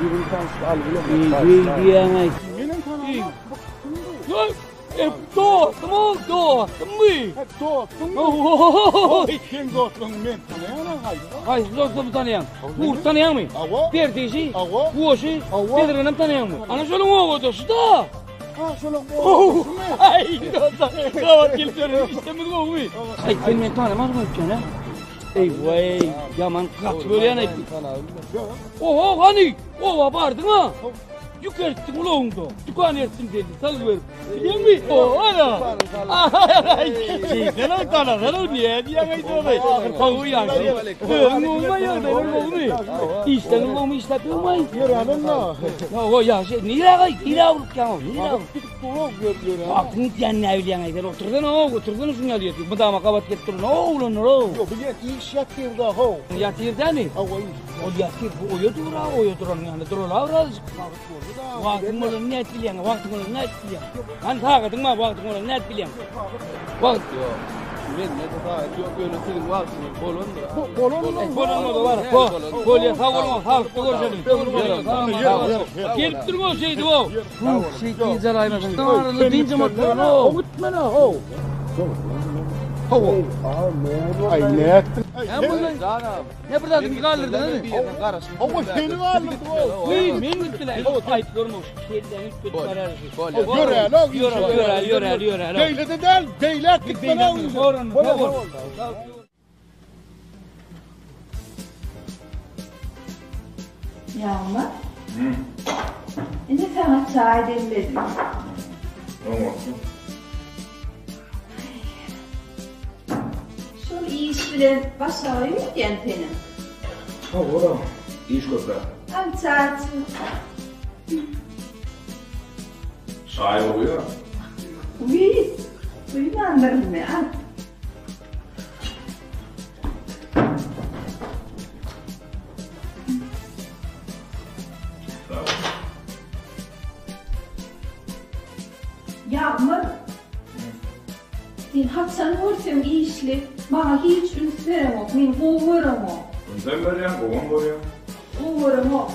Ýüzüni tanyşyp al bilen. Eý, diýýäň-aý. Menem tanamok. Eý, E, dostum ol, dostum bu. He, dostum. Oy. Seň dostlugyňy men tanaýan haýsy? Haýsy dostumy tanaýaň? Gurt tanaýaňmy? Hawa. Berdişi? Hawa. Goşy? Hawa. Bezirgenem tanaýaňmy? Ana şolaň obadaşy-da. Ha, şolaň obadaşymy? Aý, dostum, gabat gelip ýörün, işdemiz gowumy? Aý, sen meni tanamadyň öýtýän, hä? Eý, waý, ýaman gaty görýän-aý. Oho, hany, oba bardyň-a? Ýük eltdiň ulagyňda. Dükan eltdim seni, salgy berip. Bilýäňmi? O, ana. Aý, şeýtan ol tanasan ol näme diýýäň aýdýan aý. Gowy ýagşy. Özüň gowumy ýagdaýlar gowumy? Işleň gowumy işläp ýörmüň? Ýöränem-de. Hawa, ýagşy. Nirä gaý? Nirä urupýaň ol? Nirä? Gidip durok ýör ýöränem. Wagtyň gitýän näbilýäň aý sen otursana, otursana şuň ýaly ýerde. Mydama gabat gelip duran oglanlar-ow. Ýok, bu ýer iş ýatyr-da, how. Ýatyr dämi? Hawa, iş. Ol ýatyr, bu oýa dur-a, oýa duranyň ýanynda durala birazjyk. Wagt boldy-da. Wagtyň bolany nädip bilýäň, wagtyň bolany nädip bilýäň? Hany sagadyň bar, wagtyň bolany nädip bilýäň? Wagt ýok. Mende-de sagat ýok, ýöne siziň wagtyňyz bolandyr. Bolandyr. Bolan bolsa bar. Bolýa, sag boluň, saglykda görşeliň. Gelip durma şeýdip-ow. Şeýdip dynç alaýmasaň. Dynjam oturan-ow. Gitmene-ow. Hawa. Aý, nätdiň? Ne bir zadyňy galdyrdyň hany? Hawa seni galdyrdyk o. Wiý, men gitdiler. Aýyp görme şu kelläňi üýtgedip barýar şu. Ýöräli, ýöräli, ýöräli, ýöräli. Beýle-de däl, beýläk gitmeli. Ýagmyr. Ine saňa çaý demledim. Oňa. Şol iş bilen başagaý öýdýän seniň. Hawa, iş köpräk. Al çaý iç. Çaý bolýar. Wiý, duýmandyrynmy, al. Sag bol. Ýagmyr, sen haçan görseň işli, maňa hiç üns bereňok, meni gowy göreňok. Ünsem berýän, gowam görýän. Gowy. gowy göreňok.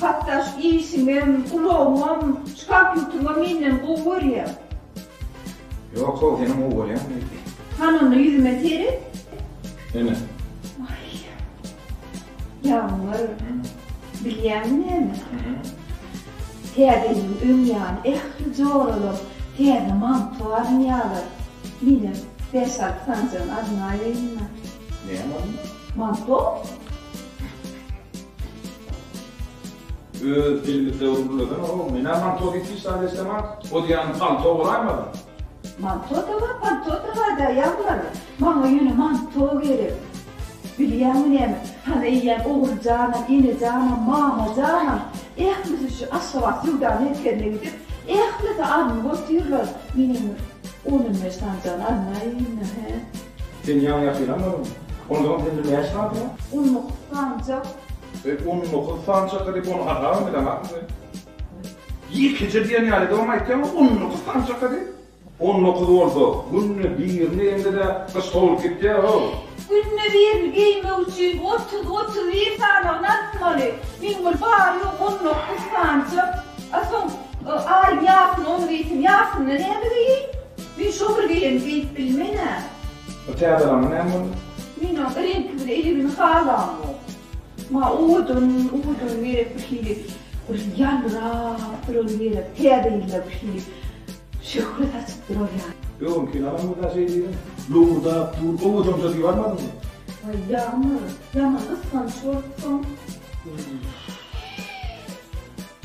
Hatda şu işiňem, ulagyňam, şu kompýuteriňem menden gowy görýäň. Ýok-how, senem gowy görýäň diýdi. Hany onda ýüzüme seret. Ene. Aý. Ýagmyr, bilýäňmi näme? Täze ýylyň öň ýany ähli joralar täze manto alynýarlar. Menem bäş-alty sanjygyny alynaýaýyn-da. Näme alynýar? Manto. Öz dilimizde bir gürlesene-how. Men-ä manto diýip hiç zat eşidemok. O diýýäniň palto bolaýmasyn? Manto-da bar, palto-da bar-da, ýagmyr. Maňa ýöne manto gerek. Bilýäňmi näme, hany eýýäm Oguljanam, Enejanam, Mamajanam, ählisi şu Aşgabat söwda merkezine gidip, ählisi alnyp otyrlar. Menem bir on-on bäş sanjygyny alynaýyn-da, hä? Sen ýaňy-ýakynam bolduň. Onsoňam sende näçe sany bar? 19 sanjak. Eý, 19 sanjak diýip, ony hasabam bileňokmy sen? Ýekeje diýen ýaly edibem aýtýaň, 19 sanjak diýip. 19 bolsa, günde birini geýeňde-de gyş sowulyp gitýär-how. Günde birini geýmek üçin otuz, 31 sanagyny atmaly. Meň ol bary-ýogy 19 sanjak. A soň aýyň ýarsyny ony geýsem, ýarsynda näme geýeýin? Men şo bir geýeni geýip bilmen-ä. O täzelanma näme boldy? Men oň reňki bilen eligini halamok. Maňa owadan, owadan gerek bir hili bir ýalbyrap duran gerek. Täze ýylda bir hili şöhle saçyp durar ýaly. Öňkini alanymyzda şeý diýdiň. Lowurdap dur, owadanja diýip almadyňmy? Waý, Ýagmyr, ýaman gysganç bolupsyň.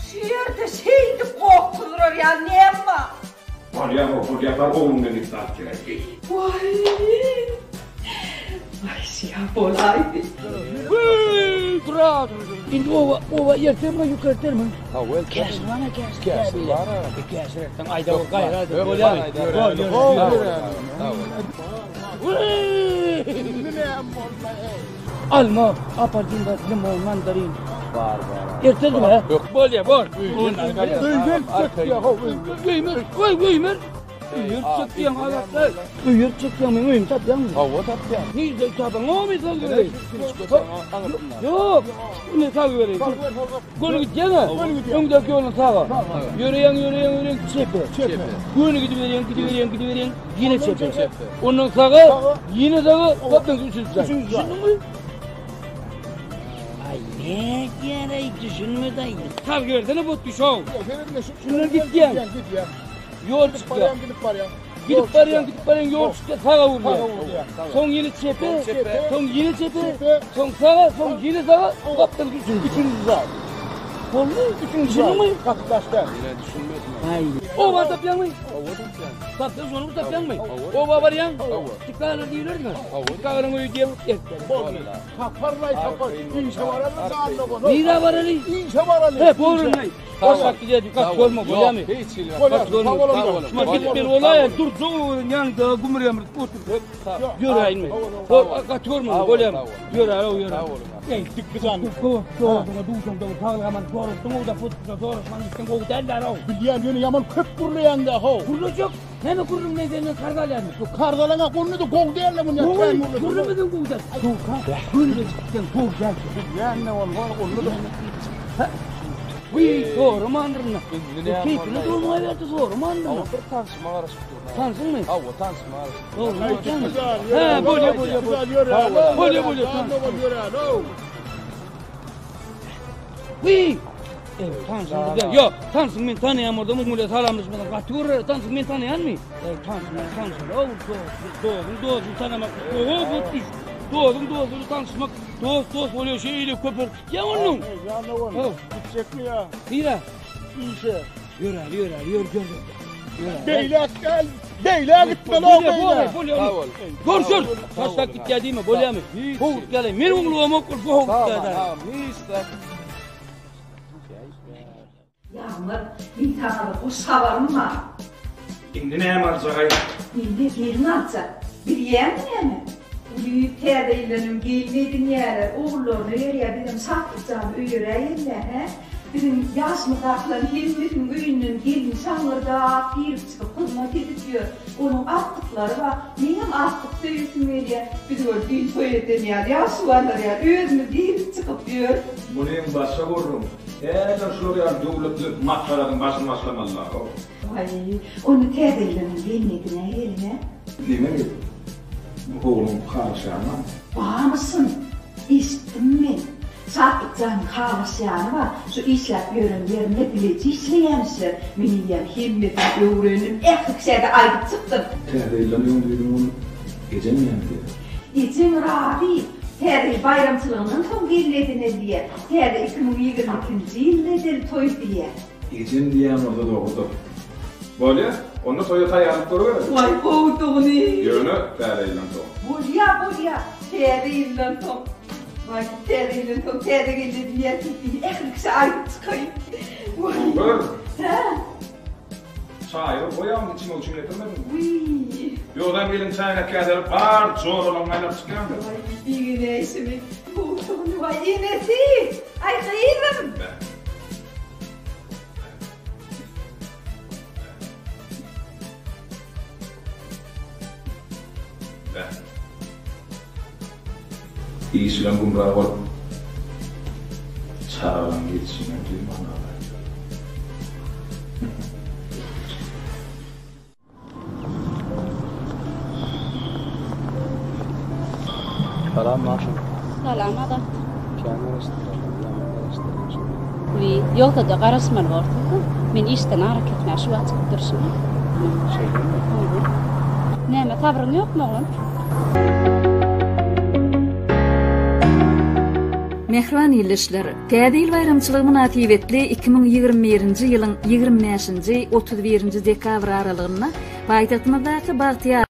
Şu ýerde şeýdip gorkuzdyrar ýaly näme bar? Bolýa-how, bolýa, bar ogluňdan git alyp geläý. Waý! Waý, şyha bolaýdy. Wiý, dur-a, dur, dur. Indi oba, oba ertemi, ýük ertemi? Hawa, ertemi. Käşir bar-a, käşir. Käşir bar-a. E, käşir ertseň, aýda bol, gaýra edip, bolýamy? Bol, ýöräli. Wiý! Indi näme boldy-eý? Alma, apelsin bar, limon, mandarin. Bar, bar. Ertemi, hä? Bolýa, bor. Öýden çekýär-how, öýden. Öýmer, goý, öýmer. Öýer çekýäň agatlar. Öýer çekýäň meň öýümi tapýaňmy? Hawa tapýan. Nirde tapaň? O men salgy bereýin. Ýok. Ine salgy bereýin. Göni gidýäň-ä? Öňdäki ýoluň saga. Ýöreýäň, ýöreýäň, ýöreýäň çepe. Çepe. Göni gidiberýäň, gidiberýäň, gidiberýäň, ýene çepe. Ondan saga, ýene saga, gapyň üçünji jaý. Düşündiňmi? Aý, ne diýýän-aý, düşünmedi-aý. Salgy bersene bu düşow. Şundan gidýäň. Gidýän. Ýol çykýar. Gidip barýaň, gidip barýaň. Gidip barýaň, gidip barýaň, ýol çykýar, saga urýar. Soň ýene çepe, soň ýene çepe, soň saga, soň ýene saga, gapdan üçünji. Üçünji zat. Boldy, üçünji mi? Gaty daş däl. Ýene düşünmedim. Aý. Oba tapýaňmy? Oba tapýan. Tapsaň şony bir tapýaňmy? Oba barýaň? Dikkalar diýilermi? Dikkalaryň öýi diýen erteli. Boldy. Taparlaý tapar. Işe baraly janly bol. Nirä baraly? Işe baraly. He, bolunlaý. Boş wagt gidýär, gaty bolma, bolýamy? Hiç hili. Gaty bolma. Şuma gidip men bolaýyn, durjak owadan ýanyňda gümür-ýamyr oturyp. Ýöräýinmi? Bor, gaty görme, bolýamy? Ýöräý, ýöräý. Eý, dikki jan. Dogruňa duşaňda bir saglyk-aman soraşdyň, o-da putda soraşman gitseň gowy däl-dä-ow. Bilýän, ýöne ýaman köp gürleýäň-dä, how. Gürlejek. Näme gürrüň men senden karz alýarmy? Bu karz alaňa onda-da gowy däl-le muny Gowy, kän gürleseň. gürlemeseň gowy däl. Gürleşip gitseň gowy däl. Bilýän-de ol, onda-da. Wiý, soramandyryn. Indi näme Keýpine dolmaýberdi, soramandyryn. Hawa, bir tanşyma garaşyp durun. Tanşyňmy? Hawa, tanşyma garaşyp durun. Dogry aýtýaňmy? Hä, bolýa, bolýa, bolýa. Bolýa, bolýa, tanşyň. Wiý! Eý, tanşyň bizden. Ýok, tanşyň men tanaýan bolsam, muň bilen salamlaşmasam gaty görer. Tanşyň men tanaýanmy? Eý, tanşyň men tanşyň. O, dostuň dostuny tanamak gowy bu iş. Dostuň dostuny tanyşmak, dost dost bolýar, şeýle köpelip gitýär onuň. Eý, jan oglum, gitjekmi ýa? Nirä? Işe. Ýöräli, ýöräli, ýör, ýör. Beýläk däl, beýläk gitmeli o beýläk. Bolýa, Görüşürüz. Taşlap gitýär diýme, bolýamy? Howut geleý. Men oglumam ol bu howut geleý. Hiç zat. Ýagmyr, men saňa bir hoş habarym bar. Indi näme aljagaý? Indi gelin aljak. Bilýäňmi näme? Uly täze ýyldan öň gelin edinýärler, ogullaryna berýär, bizem Şatlyk jany öýeräýeli-dä, hä? Biziň ýaşymyzdakylaryň hemmesiniň öýünden gelin şaňňyrdap girip-çykyp hyzmat edip ýör. Onuň agtyklary bar. Meňem agtyk söýesim gelýär. Biz gör düýn toý eden ýaly, ýaşulanlar ýaly özümiz girip-çykyp ýörüs. Munyň başga gürrüň. Häzir şular ýaly döwletli maşgaladyň başyny başlamalylar-ow. Waý, onda täze ýylyň gelnedi-nä gelin-ä? Neme gep? Bu ogluň halaşýany barmy? Barmyşyn. Eşitdim men. Şatlyk janyň halaşýany bar. Şu işläp ýören ýerinde bileje işleýämişler. Men eýýäm hemmesini öwrendim, ähli kişä-de aýdyp çykdym. Täze ýyldan öň diýdiň ony. Ejeň näme diýýär? Ejeň razy. Täze ýyl baýramçylygyndan soň gelin edineli diýýär. Täze 2022-nji ýylda edeli toý diýýär. Ejem diýýän bolsa dogrudyr. Bolýa, onda toýa taýýarlyk görübereli. Waý gowudygyny. Ýöne täze ýyldan soň. Bolýa, bolýa, täze ýyldan soň. Waý, täze ýyldan soň täze gelin edinýäs diýip ähli kişä aýdyp çykaýyn. Waý. Gör. Hä? Çaýy bir goýaň, içmek üçin getirmediňmi? Wiý. Ýogsam gelin çaýnak käseli bar joralaryňy aýlap çykýaňdyr. Waý, begenäýşimi. Gowudygyny, waý, enesi! Aý, gyzym! Bäh. Bäh. Iş bilen gümra bolup, çagalaň gelşinem duýman galaýdym. Salam Maşa. Salam Azat. Kän garaşdyrarlar, ýaman garaşdyrdyň şony. Wiý, ýogsa-da garaşmaly borsuň-da. Men işden arakesmä şu wagt çykyp durşuma. Şeýdemi? Hawa. Näme, sabryň ýokmy, oglan? Mähriban ildeşler, Täze ýyl baýramçylygy mynasybetli 2021-nji ýylyň 25-nji, 31-nji dekabr aralygynda paýtagtymyzdaky Bagtyýar.